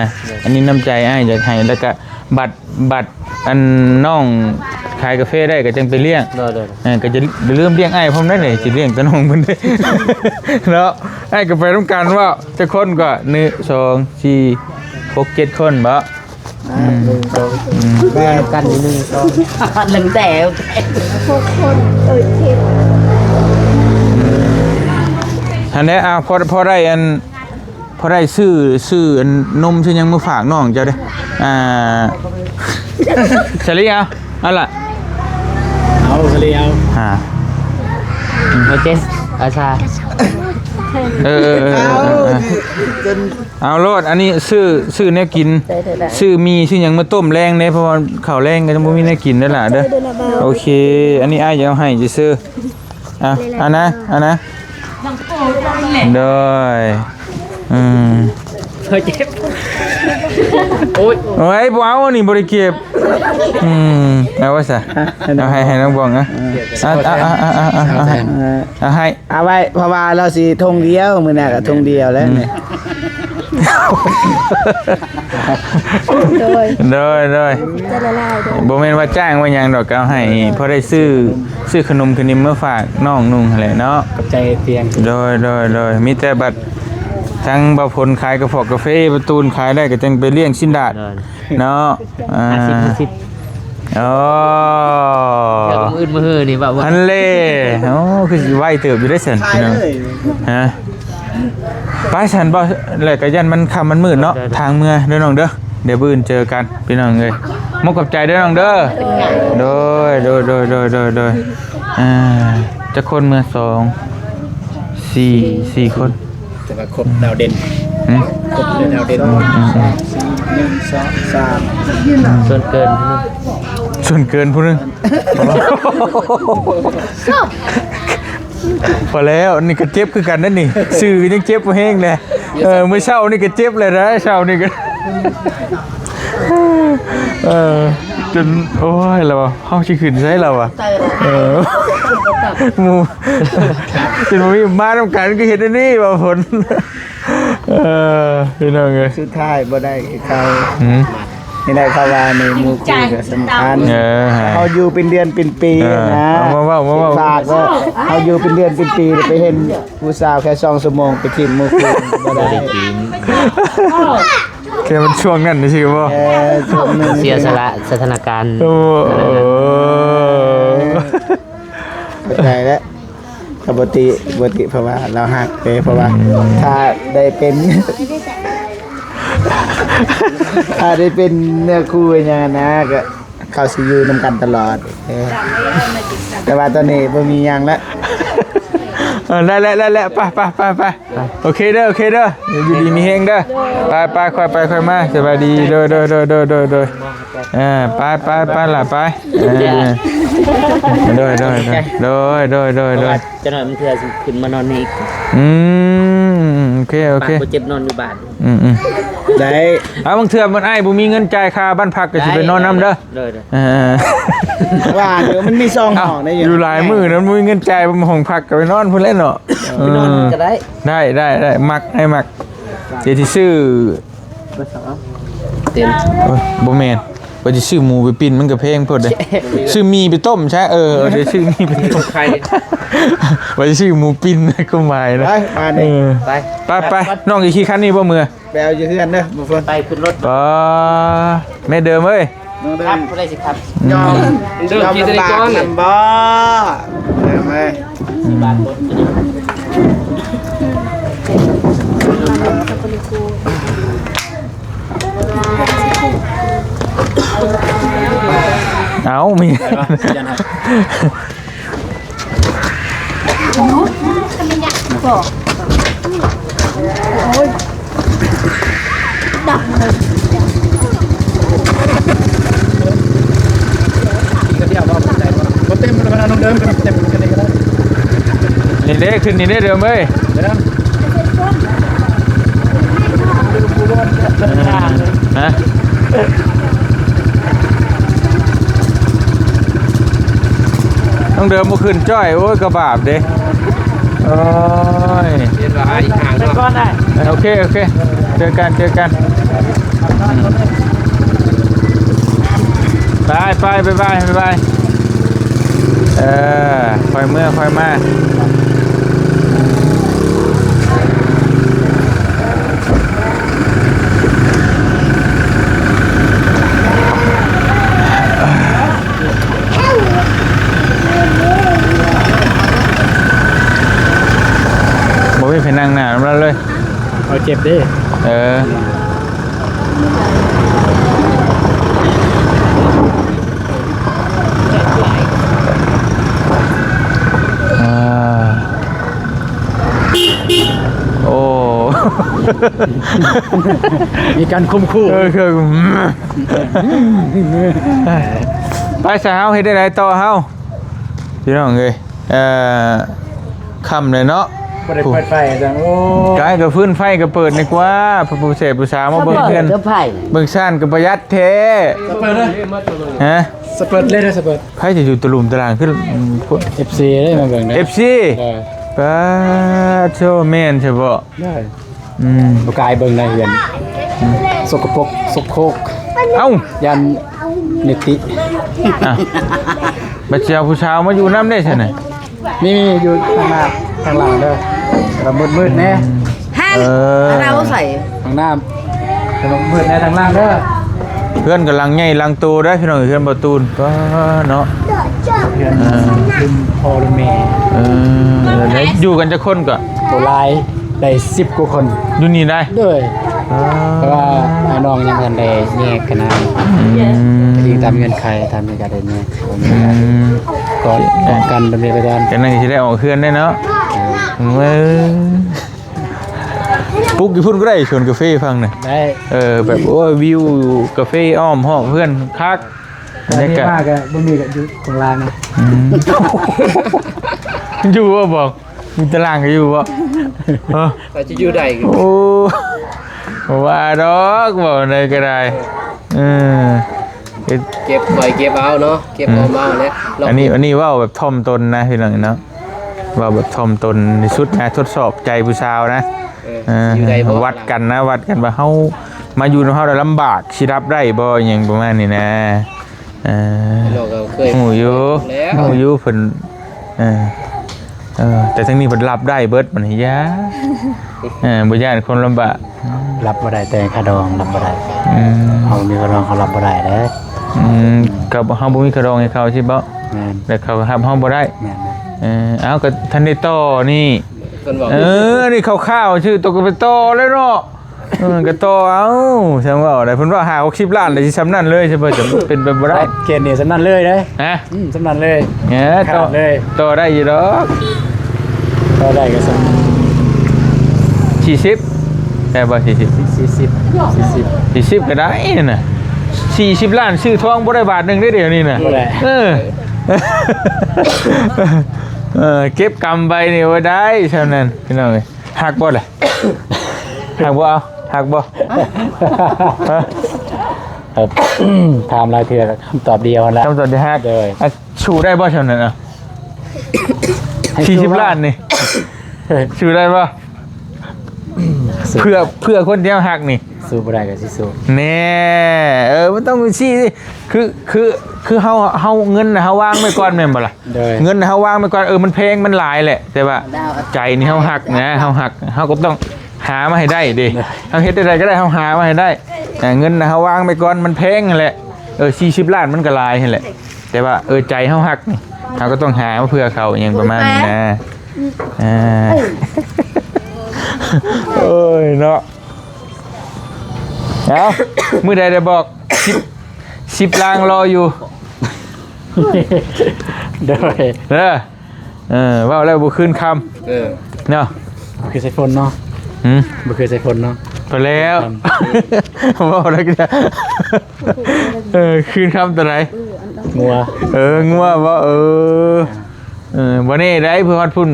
ອັນນີ້ນ້ຳໃຈອ້າຍຢາກໃຫ້ ແລ້ວກະບັດ ບັດອັນນ້ອງ ຂາຍກາເຟໄດ້ກໍຈັ່ງໄປລ້ຽງ ໂດຍໆ ເອີ ກໍຈະ ຢ່າລືມລ້ຽງອ້າຍພ້ອມເດ້ນີ້ ຊິລ້ຽງແຕ່ນ້ອງເພິ່ນເດ້ ເນາະ ອ້າຍກໍໄປນຳກັນເວົ້າ ຈັກຄົນກໍ ໜຶ່ງ ສອງ ສີ່ ຫົກ ເຈັດ ຄົນບໍ? ອືມ ໜຶ່ງ ສອງ ອືມ ແບ່ງກັນ ໜຶ່ງ ສອງ ເລື່ອງແຕ່ ຫົກຄົນ ເອີຍ ເຈັດ ຫັ້ນແຫຼະ ອ້າວ ພໍ ພໍໄດ້ອັນ ພໍໄດ້ຊື້ ຊື້ອັນນົມຊື້ຫຍັງມາຝາກນ້ອງເຈົ້າເດ້ ອ່າ ສາລີ ເອົາ ເອົາລະ ເອົາ ສາລີ ເອົາ ອ່າ ໂອເຄ ອາຊາ ເອີໆໆໆ ເອົາໂລດ ອັນນີ້ຊື້ ຊື້ແນວກິນ ໄດ້ໆໆ ຊື້ໝີ່ຊື້ຫຍັງມາຕົ້ມແລງເດ້ ເພາະວ່າເຂົ້າແລງກໍຍັງບໍ່ມີແນວກິນເດ້ລະເດີ ໂອເຄ ອັນນີ້ອ້າຍຈະເອົາໃຫ້ຊື່ໆ ອ່ະ ອັນນະ ອັນນະ ໂດຍ ອືມ ເຈັບ ໂອ້ຍ ໂອ້ຍ ບໍ່ເອົາ ອັນນີ້ບໍ່ໄດ້ເກັບ ອືມ ເອົາໄວ້ຊະ ເອົາໃຫ້ ໃຫ້ນ້ອງບອງນະ ອ່ະ ອ່ະ ອ່ະ ອ່ະ ອ່ະ ອ່ະ ອ່ະ ອ່ະ ໃຫ້ ເອົາໄວ້ ເພາະວ່າລາວຊິຖົງດຽວ ມື້ໜ້າກໍຖົງດຽວແລ້ວນີ້ ໂດຍ ໂດຍ ໂດຍ ຈະລະລາຍໂດຍ ບໍ່ແມ່ນວ່າຈ້າງວ່າຫຍັງດອກ ກໍເອົາໃຫ້ພໍໄດ້ຊື້ ຊື້ຂະໜົມຂະນິມມາຝາກນ້ອງນຸ່ງຫັ້ນແຫຼະເນາະ ຂອບໃຈພຽງ ໂດຍ ໂດຍ ໂດຍ ມີແຕ່ບັດທາງບ່າວພົນຂາຍກະເພາະກາເຟ ປະຕູນຂາຍໄດ້ກໍຈັ່ງໄປລ້ຽງຊິນດາດ ໂດຍ ເນາະ ອ່າ ຫ້າສິບ ຫ້າສິບ ອໍ ເທື່ອມື້ອື່ນມື້ຮືນີ້ເວົ້າ ຫັ້ນແຫຼະ ໂອ້ ຄືຊິໄວເຕີບຢູ່ເດ້ຊັ້ນ ຂາຍເລີຍ ຮະ ໄປຊັ້ນບໍ່ ແລ້ວກໍຢ້ານມັນຄ່ຳມັນມືດເນາະ ໄດ້ໆ ທາງເມືອເດີນ້ອງເດີ ດຽວມື້ອື່ນເຈີກັນພີ່ນ້ອງເອີຍ ໝົກຂອບໃຈເດີນ້ອງເດີ ໂດຍ ໂດຍ ອ່າ ຈັກຄົນເມືອ ສອງ ສີ່ ສີ່ຄົນ ແຕ່ວ່າຄົບດາວເດັ່ນ ຫືມ ຄົບດາວເດັ່ນ ອືມ ໜຶ່ງ ສອງ ສາມ ສ່ວນເກີນ ສ່ວນເກີນຜູ້ໜຶ່ງ ພໍແລ້ວ ນີ້ກໍເຈັບຄືກັນເດ້ນີ້ ຊື່ກໍຍັງເຈັບບໍ່ແຮງແຫຼະ ເອີ ມື້ເຊົ້ານີ້ກໍເຈັບແຫຼະເດ້ ເຊົ້ານີ້ກໍ ເອີ ຈົນ ໂອ້ຍ ລາວວ່າ ເຮົາຊິຂຶ້ນໃສລາວວ່າ ເອີ ໝູ່ ຈົນບໍ່ມີ ມານຳກັນຄືເຮັດອັນນີ້ວ່າຜົນ ເອີ ພີ່ນ້ອງເອີຍ ສຸດທ້າຍບໍ່ໄດ້ຄືເກົ່າ ຫືມ ນີ້ແຫຼະ ເຂົາວ່ານີ້ໝູ່ຄູ່ກໍສຳຄັນ ເອີ ເຮົາຢູ່ເປັນເດືອນເປັນປີ ເອີ ນະ ເອົາມາເວົ້າ ມາເວົ້າ ຝາກວ່າເຮົາຢູ່ເປັນເດືອນເປັນປີ ໄປເຫັນຜູ້ສາວແຄ່ສອງຊົ່ວໂມງ ໄປຖິ້ມໝູ່ຄູ່ບໍ່ໄດ້ ບໍ່ໄດ້ກິນ ແຄ່ມັນຊ່ວງນັ້ນຊື່ບໍ່? ເອີ ຊ່ວງໜຶ່ງ ເສຍສະຫຼະສະຖານະການ ໂອ້ ເອີ ເຂົ້າໃຈແລ້ວ ກໍບໍ່ຕິ ບໍ່ຕິ ເພາະວ່າລາວຮັກເດ້ ເພາະວ່າ ອືມ ຖ້າໄດ້ເປັນ ຖ້າໄດ້ເປັນເນື້ອຄູ່ຫຍັງນະ ກໍເຂົາຊິຢູ່ນຳກັນຕະຫຼອດ ເອີ ແຕ່ວ່າຕອນນີ້ບໍ່ມີຫຍັງແລ້ວ ເອີ ໄດ້ແລ້ວ ໄດ້ແລ້ວ ໄປ ໄປ ໄປ ໄປ ໂອເຄເດີ ໂອເຄເດີ ຢູ່ດີມີແຮງເດີ ໄປ ໄປ ຄ່ອຍໄປຄ່ອຍມາ ສະບາຍດີ ໂດຍ ໂດຍ ເອີ ໄປ ໄປ ໄປລະ ໄປ ເອີ ໂດຍ ໂດຍ ໂດຍ ເພາະວ່າຈັກໜ່ອຍມັນເທື່ອຊິຂຶ້ນມານອນນີ້ອີກ ອືມ ໂອເຄ ໂອເຄ ປາກບໍ່ເຈັບນອນຢູ່ບ້ານ ອືມ ອືມ ໄດ້ ເອົາ ບາງເທື່ອມັນ ອ້າຍບໍ່ມີເງິນຈ່າຍຄ່າບ້ານພັກ ກໍຊິໄປນອນນຳເດີ ໂດຍ ໂດຍ ເອີ ວ່າຢູ່ ມັນມີສອງຫ້ອງໄດ້ຢູ່ ຢູ່ຫຼາຍມື້ນະ ບໍ່ມີເງິນຈ່າຍຫ້ອງພັກ ກໍໄປນອນພຸ້ນແຫຼະເນາະ ເອີ ໄປນອນກໍໄດ້ ໄດ້ ໄດ້ ໄດ້ ມັກ ໃຫ້ມັກ ດຽວຊິຊື້ ເຕັມ ໂອ້ຍ ບໍ່ແມ່ນ ວ່າຊິຊື້ໝູໄປປີ້ງ ມັນກໍແພງໂພດເດ້ ຊື້ໝີ່ໄປຕົ້ມຊະ ເອີ ດຽວຊື້ໝີ່ໄປຕົ້ມ ໄຂ່ ວ່າຊິຊື້ໝູປີ້ງ ຄວາມໝາຍນະ ໄປ ໄປ ເອີ ໄປ ໄປ ໄປ ນ້ອງຊິຂີ່ຄັນນີ້ບໍ່ເມືອ? ໄປເອົາຢູ່ເຮືອນເດີ ບໍ່ເພິ່ນ ໄປຂຶ້ນລົດ ປາ ແມ່ເດີມເອີຍ ນ້ອງເດີມ ຄັບ ຜູ້ໃດຊິຄັບ ອືມ ຍອມ ເດີມ ຍອມ ຂີ່ແຕ່ໃນກ້ອງ ລຳບາກນຳບໍ່? ເດີມເອີຍ ອືມ ເອົາ ມີ ນີ້ເດ້ ຂຶ້ນນີ້ເດ້ ເດີມເອີຍ. ຮະ ນ້ອງເດີມບໍ່ຂຶ້ນຈ້ອຍ ໂອ້ຍ ກະບາບເດ້ ໂອ້ຍ ເຫັນວ່າອີກທາງ ໄປກ່ອນໄດ້ ໂອເຄ ໂອເຄ ເຈີກັນ ເຈີກັນ ອືມ ໄປ ໄປ ບາຍບາຍ ບາຍບາຍ. ເອີ ຄ່ອຍເມືອຄ່ອຍມາ. ບໍ່ມີໃຜນັ່ງໜ້ານຳລາວເລີຍ. ເຂົາເຈັບເດ້. ເອີ. ອ່າ ໂອ້ ມີການຂົ່ມຂູ່. ເອີ ຄື ໄປຊະ ເຮົາເຮັດແນວໃດຕໍ່ເຮົາ ພີ່ນ້ອງເອີຍ? ເອີ ຄ່ຳແລ້ວເນາະ ບໍ່ໄດ້ເປີດໄຟຈັ່ງ. ໂອ້ ກາຍກໍຟືນໄຟກໍເປີດດີກວ່າ ຜູ້ແສບຜູ້ສາວມາເບິ່ງເຮືອນ ເປີດເດີໄຟ ເບິ່ງຊານກໍປະຢັດແທ້. ສະເປີດເລີຍ ຮະ ສະເປີດເລີຍ ສະເປີດ. ໃຜຈະຢູ່ຕະລຸ່ມຕະຫຼາງຄື ເອັຟຊີ ເດ້ມາເບິ່ງເດ້ ເອັຟຊີ. ເອີ ປາໂທ ແມ່ນຊະບໍ? ໄດ້. ອືມ ບໍ່ກາຍເບິ່ງໃນເຮືອນ ອືມ ສົກກະປົກສົກໂຄກ. ເອົ້າ ຢ້ານນິຕິ. ອ່ະ ບັດຊິເອົາຜູ້ສາວມາຢູ່ນຳເດ້ຊັ້ນນະ? ມີ ມີຢູ່ທາງໜ້າ ທາງຫຼັງເດີ ແຕ່ວ່າມືດໆແດ່. ອືມ ເອີ ເຮົາໃສ່ຫ້ອງນ້ຳ ແຕ່ວ່າມືດແດ່ທາງຫຼັງເດີ. ເຮືອນກໍຫຼັງໃຫຍ່ຫຼັງໂຕເດ້ພີ່ນ້ອງ ເຮືອນບໍ່ຕູນ. ປ້າເນາະ ເຮືອນ ອ່າ ລຸ້ນພໍ່ລຸ້ນແມ່. ເອີ ໄດ້ຢູ່ກັນຈັກຄົນກໍ? ບໍ່ຫຼາຍ ໄດ້ສິບກວ່າຄົນຢູ່ນີ້ໄດ໋. ໂດຍ ອ່າ ແຕ່ວ່າອ້າຍນ້ອງຍັງບໍ່ທັນໄດ້ແຍກກັນນະ. ອືມ ອີງຕາມເງື່ອນໄຂ ຕາມທີ່ກະໄດ້ແຍກ. ອືມ ກອດ ກອດກັນແບບນີ້ໄປກ່ອນ ຈັ່ງນັ້ນຊິໄດ້ອອກເຮືອນໄດ້ເນາະ. ເອີ ປຸກຢູ່ພຸ້ນກໍໄດ້ ສວນກາເຟຝັ່ງນັ້ນ. ໄດ້ ເອີ ແບບ ໂອ້ຍ ວິວກາເຟອ້ອມຮອບເຮືອນຄັກ. ບັນຍາກາດ ອັນນີ້ມາກໍບໍ່ມີ ກໍຢູ່ຂ້າງລ່າງນະ. ອືມ ຢູ່ບໍ່ບອກ? ມີຕາລ່າງກໍຢູ່ບໍ່? ເອີ ອາດຈະຢູ່ໄດ້. ໂອ້ ບໍ່ວ່າດອກ ເວົ້າໃດກໍໄດ້. ເອີ ເກັບໄວ້ເກັບເອົາເນາະ ເກັບເອົາມາແຫຼະ. ອັນນີ້ ອັນນີ້ເວົ້າແບບຖ່ອມຕົນນະພີ່ນ້ອງເນາະ ເວົ້າແບບຖ່ອມຕົນທີ່ສຸດນະ ທົດສອບໃຈຜູ້ສາວນະ. ເອີ ເອີ ຢູ່ໄດ້ບໍ່ ວັດກັນນະ ວັດກັນວ່າເຮົາມາຢູ່ນຳເຮົາແລ້ວລຳບາກ ຊິຮັບໄດ້ບໍ່ ອີ່ຫຍັງປະມານນີ້ນະ. ເອີ ເຮົາກໍເຄີຍຮູ້ຢູ່ ແລ້ວ ຮູ້ຢູ່ເພິ່ນ. ເອີ ເອີ ແຕ່ທາງນີ້ເພິ່ນຮັບໄດ້ເບິດ ມັນຢ່າ ເອີ ບໍ່ຢ້ານຄົນລຳບາກ. ຮັບບໍ່ໄດ້ແຕ່ຄ່າດອງ ຮັບບໍ່ໄດ້. ອືມ ເຮົາມີຄ່າດອງ ເຂົາຮັບບໍ່ໄດ້ເດ້. ອືມ ກໍເຮົາບໍ່ມີຄ່າດອງໃຫ້ເຂົາຊິບໍ? ແມ່ນ ແລ້ວເຂົາກໍຮັບເຮົາບໍ່ໄດ້. ແມ່ນໆ ເອີ ເອົາ ກໍທັນໄດ້ຕໍ່ນີ້. ເອີ ນີ້ຄ່າວໆຊື່ ໂຕກໍໄປຕໍ່ແລ້ວເນາະ. ເອີ ກໍຕໍ່ເອົາ ຊ່າງເວົ້າໄດ໋. ເພິ່ນວ່າຫ້າຫົກສິບລ້ານ ແລ້ວຊິສ່ຳນັ້ນເລີຍ ຊິບໍ່ ຈະເປັນໄປບໍ່ໄດ້. ເຂດນີ້ສ່ຳນັ້ນເລີຍເດ້. ຮະ? ອືມ ສ່ຳນັ້ນເລີຍ. ເອີ ຕໍ່ ຕໍ່ໄດ້ຢູ່ດອກ ຕໍ່ໄດ້ກໍສ່ຳ ສີ່ສິບ ໄດ້ບໍ່? ສີ່ສິບ ສີ່ສິບ ສີ່ສິບ ສີ່ສິບກໍໄດ້ນະ. ສີ່ສິບລ້ານຊື້ທອງບໍ່ໄດ້ບາດໜຶ່ງເດ້ດຽວນີ້ນະ. ບໍ່ໄດ້. ເອີ ເອີ ເກັບກຳໄປນີ້ບໍ່ໄດ້ ຊ່ຳນັ້ນ ພີ່ນ້ອງເອີຍ. ຮັກບໍ່ລະ? ຮັກບໍ່ເອົາ? ຮັກບໍ່? ຮະ? ເອີ ຖາມຫຼາຍເທື່ອ ຄຳຕອບດຽວຫັ້ນລະ ຄຳຕອບດຽວ ຮັກ. ໂດຍ ອ່ະ ສູ້ໄດ້ບໍ່ຊ່ຳນັ້ນ? ອ່ະ ສີ່ສິບລ້ານນີ້ ສູ້ໄດ້ບໍ່? ສູ້ ເພື່ອ ເພື່ອຄົນທີ່ເຮົາຮັກນີ້ ສູ້ບໍ່ໄດ້ກໍຊິສູ້. ແນ່ ເອີ ມັນຕ້ອງຊີ້ ຄື ຄື ຄືເຮົາ ເຮົາ ເງິນນະເຮົາວາງໄວ້ກ່ອນແມ່ນບໍ່ລະ? ໂດຍ ເງິນເຮົາວາງໄວ້ກ່ອນ ເອີ ມັນແພງມັນຫຼາຍແຫຼະ ແຕ່ວ່າໃຈນີ້ເຮົາຮັກນະ ເຮົາຮັກ ເຮົາກໍຕ້ອງຫາມາໃຫ້ໄດ້ເດ້. ໂດຍ ເຮົາເຮັດແນວໃດກໍໄດ້ ເຮົາຫາມາໃຫ້ໄດ້. ເງິນນະເຮົາວາງໄວ້ກ່ອນ ມັນແພງຫັ້ນແຫຼະ. ເອີ ສີ່ສິບລ້ານມັນກໍຫຼາຍຫັ້ນແຫຼະ ແຕ່ວ່າ ເອີ ໃຈເຮົາຮັກນີ້ ເຮົາກໍຕ້ອງຫາມາເພື່ອເຂົາ ອີ່ຫຍັງປະມານນີ້ນະ. ອ່າ ໂອ້ຍເນາະ. ເອົາ ມື້ໃດໄດ້ບອກ ສິບ ສິບລ້ານລໍຢູ່. ໂດຍ ເດີ ເອີ ເວົ້າແລ້ວບໍ່ຄືນຄຳ. ເອີ ເນາະ ບໍ່ຄືໃສ່ຝົນເນາະ. ຫືມ ບໍ່ຄືໃສ່ຝົນເນາະ. ພໍແລ້ວ ເວົ້າແລ້ວກໍ ເອີ ຄືນຄຳຕົວໃດ? ງົວ. ເອີ ງົວບໍ? ເອີ ເອີ ບໍ່ແນ່ໃດ໋ ເພື່ອຮອດພຸ້ນ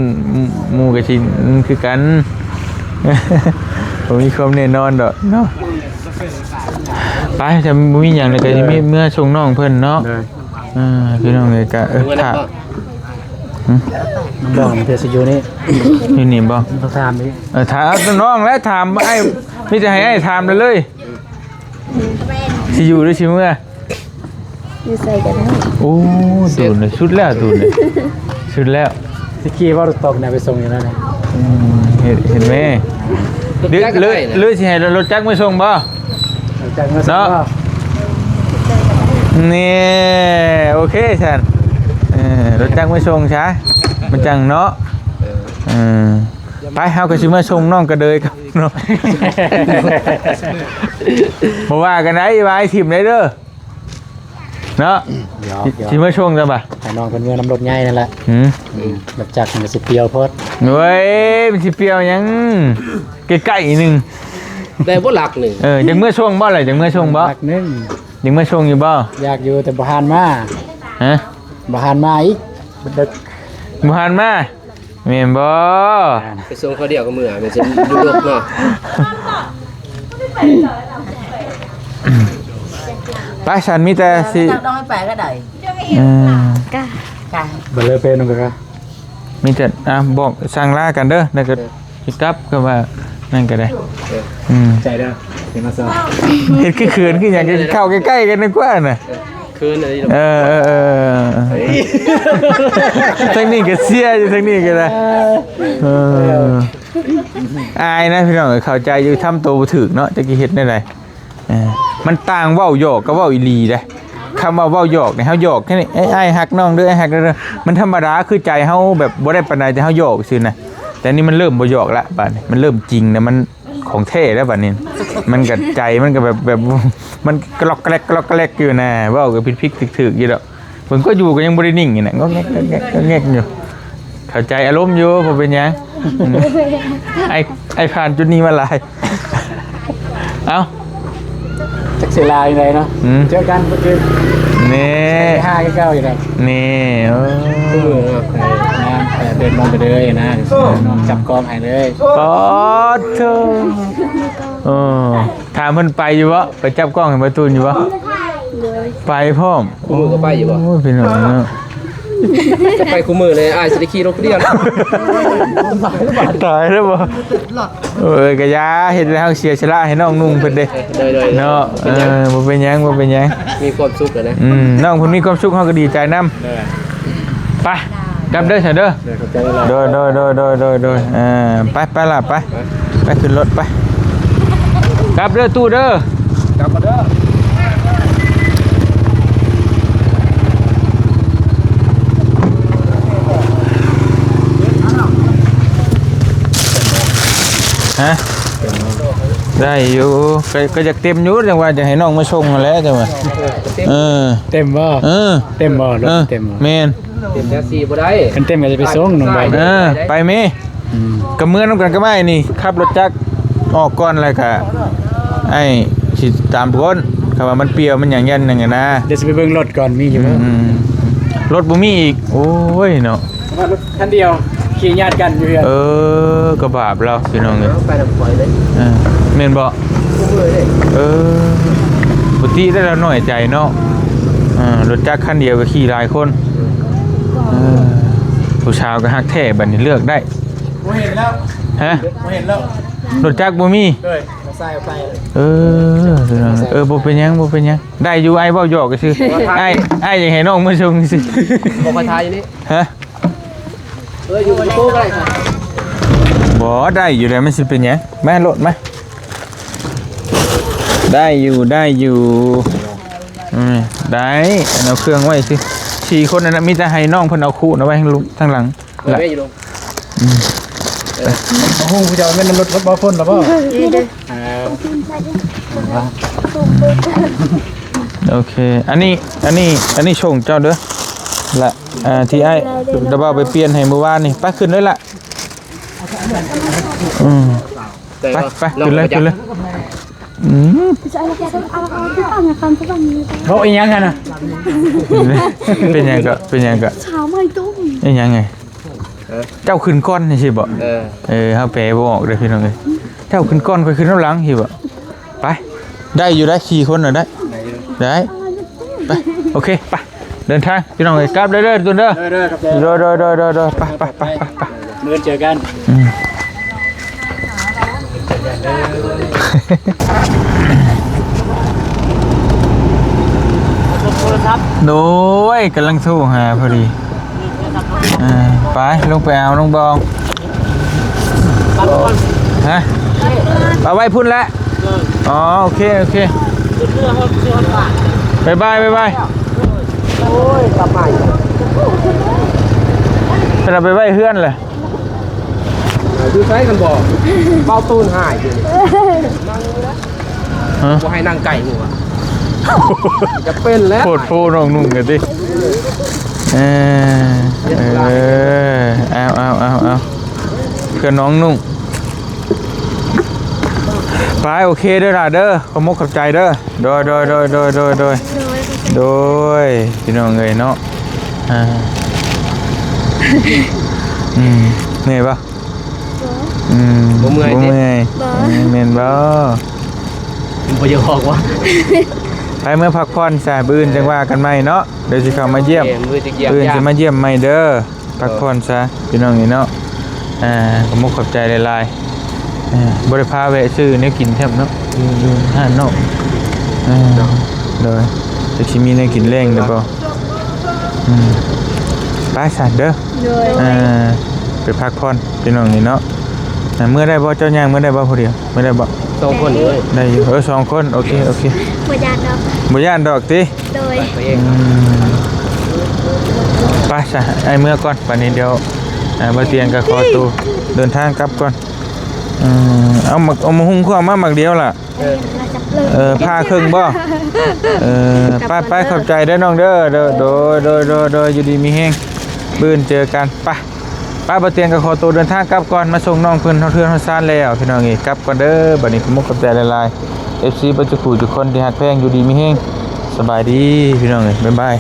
ໝູ່ກໍຊິຄືກັນ ບໍ່ມີຄວາມແນ່ນອນດອກເນາະ. ໄປ ຖ້າບໍ່ມີຫຍັງແລ້ວກໍຊິມີເມືອສົ່ງນ້ອງເພິ່ນເນາະ. ໂດຍ ເອີ ພີ່ນ້ອງເອີຍ ກໍ ເອີ ຖ້າ ນ້ອງບອກເພິ່ນຊິຢູ່ນີ້ ຢູ່ນີ້ບໍ? ຕ້ອງຖາມອີກ. ເອີ ຖາມນ້ອງແຫຼະ ຖາມອ້າຍ ມີແຕ່ໃຫ້ອ້າຍຖາມໄດ້ເລີຍ. ຊິຢູ່ຫຼືຊິເມືອ? ຢູ່ໃສກໍໄດ້. ໂອ້ ໂດນເລີຍ ສຸດແລ້ວ ໂດນເລີຍ ສຸດແລ້ວ. ຊິຂີ່ບໍ່ລົດຕົກນະ ໄປສົ່ງຢູ່ນັ້ນນະ. ອືມ ເຫັນ ເຫັນແມ່ ຫຼື ຫຼື ຫຼືຊິໃຫ້ລົດຈັກມາສົ່ງບໍ່? ລົດຈັກມາສົ່ງບໍ່? ເນາະ ນີ້ ໂອເຄຊັ້ນ ເອີ ລົດຈັກມາສົ່ງຊະ ມັນຈັ່ງເນາະ. ເອີ ໄປ ເຮົາກໍຊິມາສົ່ງນ້ອງກະເດີຍກັບເນາະ ບໍ່ວ່າກັນໄດ໋ ວ່າໃຫ້ຖິ້ມໄດ້ເດີ. ເນາະ ຢອກ ຢອກ ຊິມາສົ່ງຊະບາດ ໃຫ້ນ້ອງເພິ່ນເມືອນຳລົດໃຫຍ່ນັ້ນແຫຼະ. ຫືມ ອືມ ລົດຈັກມັນຊິປ່ຽວໂພດ. ໂອ້ຍ ມັນຊິປ່ຽວຫຍັງ ໃກ້ໆໜຶ່ງ ໄດ້ບໍ່ຫຼັກໜຶ່ງ. ເອີ ຢາກເມືອສົ່ງບໍ່ລະ ຢາກເມືອສົ່ງບໍ່? ຫຼັກໜຶ່ງ ຢາກເມືອສົ່ງຢູ່ບໍ່? ຢາກຢູ່ ແຕ່ບໍ່ຫານມາ. ຮະ ບໍ່ຫານມາອີກ ບໍ່ຫານມາ. ແມ່ນບໍ່? ໄປສົ່ງເຂົາດຽວກັບເມືອ ແມ່ນຊິຢູ່ດົກເນາະ. ໄປຊັ້ນ ມີແຕ່ຊິ ເຈົ້າຕ້ອງໃຫ້ໄປກໍໄດ້. ເອີ ກະ ກະ ບໍ່ເລີເປນນຳກະ ມີແຕ່ ອ່າ ບອກສັ່ງລາກັນເດີ ແລ້ວກໍ ເອີ ຊິກັບ ຄືວ່ານັ້ນກໍໄດ້. ເອີ ອືມ ໃຈເດີ ເຫັນມາຊະ ເຮັດຄືເຂີນຄືຫຍັງ ເຂົ້າໃກ້ໆກັນດີກວ່ານະ. ເອີ ຄືນອັນນີ້ ເອີ ເອີ ເອີ ເອີ ເອີ ເອີ ເອີ ທາງນີ້ກໍເຊຍຢູ່ ທາງນີ້ກໍໄດ້. ເອີ ເອີ ອາຍນະພີ່ນ້ອງເອີຍ ເຂົ້າໃຈຢູ່ ທຳໂຕບໍ່ຖືກເນາະ ຈັກຊິເຮັດແນວໃດ. ເອີ ມັນຕ່າງເວົ້າຫຍອກກັບເວົ້າອີ່ຫຼີເດ້. ຄຳວ່າເວົ້າຫຍອກນີ້ ເຮົາຫຍອກແຄ່ນີ້ ເອີ ອ້າຍຮັກນ້ອງເດີ ອ້າຍຮັກເດີ ມັນທຳມະດາ ຄືໃຈເຮົາແບບບໍ່ໄດ້ປານໃດ ແຕ່ເຮົາຫຍອກຊື່ນະ. ແຕ່ນີ້ມັນເລີ່ມບໍ່ຫຍອກລະ ບາດນີ້ມັນເລີ່ມຈິງນະ ມັນ ຂອງແທ້ແລ້ວບັດນີ້ ມັນກໍໃຈມັນກໍແບບ ແບບ ມັນກະລັອກກະແລັກ ກະລັອກກະແລັກຢູ່ນະ ເວົ້າກໍຜິດໆຖືກໆຢູ່ດອກ. ເບິ່ງກໍຢູ່ກໍຍັງບໍ່ໄດ້ນິ່ງຢູ່ນະ ງອກແງກ ງອກແງກ ງອກແງກຢູ່. ເຂົ້າໃຈອາລົມຢູ່ ບໍ່ເປັນຫຍັງ. ອືມ ອ້າຍ ອ້າຍຜ່ານຈຸດນີ້ມາຫຼາຍ. ເອົ້າ ຈັກຊິລາຈັ່ງໃດເນາະ. ອືມ ເຈີກັນມື້ອື່ນ ນີ້ ຫ້າຄືເກົ່າຢູ່ແລ້ວ ນີ້. ໂອ້ ເອີ ງາມ ເດີນລົງໄປເລີຍນະ ນ້ອງຈັບກອງໃຫ້ເລີຍ. ປາດໂທ ໂອ້ ຖາມເພິ່ນໄປຢູ່ບໍ່? ໄປຈັບກ້ອງໃຫ້ປະຕູນຢູ່ບໍ່? ໂດຍ ໄປພ້ອມ. ຄູ່ມື້ກໍໄປຢູ່ບໍ່? ໂອ້ຍ ພີ່ນ້ອງເນາະ ຈະໄປຄູ່ມື້ເລີຍ ອ້າຍຊິໄດ້ຂີ່ລົດຜູ້ດຽວ. ຕາຍແລ້ວບໍ່? ເອີຍ ກະຢ່າເຮັດໃຫ້ເຮົາເສຍສະຫຼະໃຫ້ນ້ອງນຸ່ງເພິ່ນເດ້. ໂດຍໆ ເນາະ ເອີ ບໍ່ເປັນຫຍັງ ບໍ່ເປັນຫຍັງ ມີຄວາມສຸກແລ້ວນະ. ອືມ ນ້ອງເພິ່ນມີຄວາມສຸກ ເຮົາກໍດີໃຈນຳ. ໂດຍ ໄປ ກັບເດີຊະເດີ. ໂດຍ ຂອບໃຈຫຼາຍໆ ໂດຍໆ ເອີ ໄປ ໄປລະ ໄປ ໄປ ໄປຂຶ້ນລົດໄປ ກັບເດີຕູ້ເດີ ກັບມາເດີ. ຮະ ໄດ້ຢູ່ ກໍ ກໍຢາກເຕັມຢູ່ ຈັ່ງວ່າຈະໃຫ້ນ້ອງມາສົ່ງຫັ້ນແຫຼະ ຈັ່ງວ່າ. ເອີ ເຕັມບໍ່? ເອີ ເຕັມບໍ່? ລົດ ເອີ ເຕັມບໍ່? ແມ່ນ ເຕັມແທັກຊີບໍ່ໄດ້ ຄັນເຕັມກໍຈະໄປສົ່ງນ້ອງໃບ. ເອີ ໄປແມ. ອືມ ກໍເມືອນຳກັນກັບອ້າຍນີ້ ຂັບລົດຈັກອອກກ່ອນ ແລ້ວກໍອ້າຍຊິຕາມກ່ອນ ຄັນວ່າມັນປ່ຽວມັນຫຍັງ ຢ້ານຫຍັງນະ. ດຽວຊິໄປເບິ່ງລົດກ່ອນ ມີຢູ່ບໍ່? ອືມ ລົດບໍ່ມີອີກ ໂອ້ຍເນາະ. ວ່າລົດຄັນດຽວຂີ່ຍາດກັນຢູ່ເຮືອນ. ເອີ ກໍບາບລາວພີ່ນ້ອງເອີຍ ໄປນຳຂ້ອຍເລີຍ. ເອີ ແມ່ນບໍ່? ເອີ ບໍ່ຕິໄດ້ ລາວນ້ອຍໃຈເນາະ. ເອີ ລົດຈັກຄັນດຽວກໍຂີ່ຫຼາຍຄົນ. ເອີ ຜູ້ສາວກໍຮັກແທ້ ບັດນີ້ເລືອກໄດ້. ບໍ່ເຫັນແລ້ວ. ຮະ? ບໍ່ເຫັນແລ້ວ ລົດຈັກບໍ່ມີ. ເອີ ມາໃສ່ ເອີ ເອີ ບໍ່ເປັນຫຍັງ ບໍ່ເປັນຫຍັງ ໄດ້ຢູ່ ອ້າຍເວົ້າຫຍອກຊື່. ອ້າຍ ອ້າຍຢາກໃຫ້ນ້ອງມາສົ່ງຊື່. ບໍ່ຄ່ອຍຖ່າຍຢູ່ນີ້. ຮະ? ເອີ ຢູ່ໂຕກໍໄດ້. ບໍ່ ໄດ້ຢູ່ແລ້ວ ມັນຊິເປັນຫຍັງ? ມາໂລດມາ. ໄດ້ຢູ່ ໄດ້ຢູ່ ອືມ ໄດ້ ເອົາເຄື່ອງໄວ້ຊື່ ສີ່ຄົນນັ້ນນະ ມີແຕ່ໃຫ້ນ້ອງເພິ່ນເອົາຄູນເອົາໄວ້ທາງ ທາງຫຼັງ. ເອີ ລະ ແມ່ຢູ່ລົງ. ອືມ ເອີ ໂອ້ໂຫ ຜູ້ເຈົ້າແມ່ນນຳລົດ ລົດບໍ່ຝົນລະບໍ່? ນີ້ເດ້. ເອີ ໂອເຄ ອັນນີ້ ອັນນີ້ ອັນນີ້ສົ່ງເຈົ້າເດີ ລະ ອ່າ ທີ່ອ້າຍຕະເບົາໄປປ່ຽນໃຫ້ມື້ວານນີ້. ໄປ ຂຶ້ນເລີຍລະ. ອືມ ໄປ ໄປ ຂຶ້ນເລີຍ ຂຶ້ນເລີຍ. ອືມ ເວົ້າອີ່ຫຍັງຫັ້ນນະ? ເປັນຫຍັງກໍ ເປັນຫຍັງກໍ ສາວໃໝ່ຕຸ້ມ ອີ່ຫຍັງໄງ? ເຈົ້າຂຶ້ນກ່ອນຈັ່ງຊີ້ບໍ? ເອີ ເອີ ເຮົາແປບໍ່ອອກເດີພີ່ນ້ອງເອີຍ. ເຈົ້າຂຶ້ນກ່ອນ ຂ້ອຍຂຶ້ນນຳຫຼັງຊີ້ບໍ? ໄປ ໄດ້ຢູ່ໄດ໋ ສີ່ຄົນນະໄດ້ ໄດ້ ໄດ້ ໄປ ໂອເຄ ໄປ ເດີນທາງພີ່ນ້ອງເອີຍ. ກັບເດີ ເດີ ຕຸນເດີ ໂດຍ ໂດຍ ໂດຍ ໂດຍ ໄປ ໄປ ໄປ ໄປ ມື້ອື່ນເຈີກັນ. ອືມ ເຈີກັນເດີ. ໂດຍ ກຳລັງໂທຫາພໍດີ. ອ່າ ໄປ ລົງໄປເອົານ້ອງບອງ. ຮະ? ເອົາໄວ້ພຸ້ນແຫຼະ. ອໍ ໂອເຄ ໂອເຄ. ບາຍບາຍ ບາຍບາຍ. ໂອ້ຍ ກັບມາອີກ. ເພິ່ນເອົາໄປໄວ້ເຮືອນແຫຼະ. ຢູ່ໃສກັນບໍ່? ເບົາຕູນຫາຍຢູ່ນີ້. ຮະ? ບໍ່ໃຫ້ນັ່ງໃກ້ໝູ່ອະ. ຈະເປັນແລ້ວ. ໂພດໂພນ້ອງນຸ່ງກັນຕິ. ເອີ ເອີ ເອົາ ເອົາ ເອົາ ເອົາ ເພື່ອນນ້ອງນຸ່ງ. ໄປ ໂອເຄເດີຫຼ້າເດີ. ຂອບມຸກຂອບໃຈເດີ. ໂດຍ ໂດຍ ໂດຍ ໂດຍ ໂດຍ ໂດຍ ໂດຍ ພີ່ນ້ອງເອີຍເນາະ. ອ່າ ອືມ ເມື່ອຍບໍ່? ບໍ່ ອືມ ບໍ່ເມື່ອຍ ບໍ່ເມື່ອຍ ບໍ່ ເອີ ແມ່ນບໍ່? ບໍ່ຢາກອອກວ່າ ໄປເມືອພັກຜ່ອນຊະ ມື້ອື່ນຈັ່ງວ່າກັນໃໝ່ເນາະ. ດຽວຊິເຂົ້າມາຢ້ຽມ ມື້ອື່ນຊິມາຢ້ຽມໃໝ່ເດີ. ພັກຜ່ອນຊະ ພີ່ນ້ອງເອີຍເນາະ. ອ່າ ຂອບມຸກຂອບໃຈຫຼາຍໆ. ອ່າ ບໍ່ໄດ້ພາແວະຊື້ແນວກິນແທ້ເນາະ ຢູ່ ຢູ່ຮ້ານເນາະ. ອ່າ ໂດຍ ຈັກຊິມີແນວກິນແລງຫຼືບໍ່. ອືມ ໄປຊັ້ນເດີ. ໂດຍ ອ່າ ໄປພັກຜ່ອນ ພີ່ນ້ອງເອີຍເນາະ. ອ່າ ເມືອໄດ້ບໍ່? ເຈົ້າຍ່າງເມືອໄດ້ບໍ່ຜູ້ດຽວ? ເມືອໄດ້ບໍ່? ສອງຄົນເອີຍ ໄດ້ຢູ່. ເອີ ສອງຄົນ ໂອເຄ ໂອເຄ. ບໍ່ຢ້ານດອກ ບໍ່ຢ້ານດອກຕິ? ໂດຍ ອືມ ໄປຊະ ອ້າຍເມືອກ່ອນ. ບັດນີ້ດຽວ ອ່າ ບ່າວຕຽງກໍຂໍໂຕເດີນທາງກັບກ່ອນ. ເອີ ເອົາໝາກ ເອົາໝາກຫຸ່ງຂົ້ວມາໝາກດຽວລະ. ເອີ ເອີ ຜ່າເຄິ່ງບໍ່? ເອີ ໄປ ໄປ ຂອບໃຈເດີນ້ອງເດີ. ໂດຍ ໂດຍ ໂດຍ ໂດຍ ຢູ່ດີມີແຮງ ມື້ອື່ນເຈີກັນ. ໄປ ໄປ ບ່າວຕຽງກໍຂໍໂຕເດີນທາງກັບກ່ອນ. ມາສົ່ງນ້ອງເພິ່ນຮອດເຮືອນຮອດຊານແລ້ວ ພີ່ນ້ອງເອີຍ. ກລັບກ່ອນເດີ ບັດນີ້ ຂອບມຸກຂອບໃຈຫຼາຍໆ ເອັຟຊີ ເບິດທຸກຜູ້ທຸກຄົນທີ່ຮັກແພງ ຢູ່ດີມີແຮງ ສະບາຍດີ ພີ່ນ້ອງເອີຍ ບາຍບາຍ.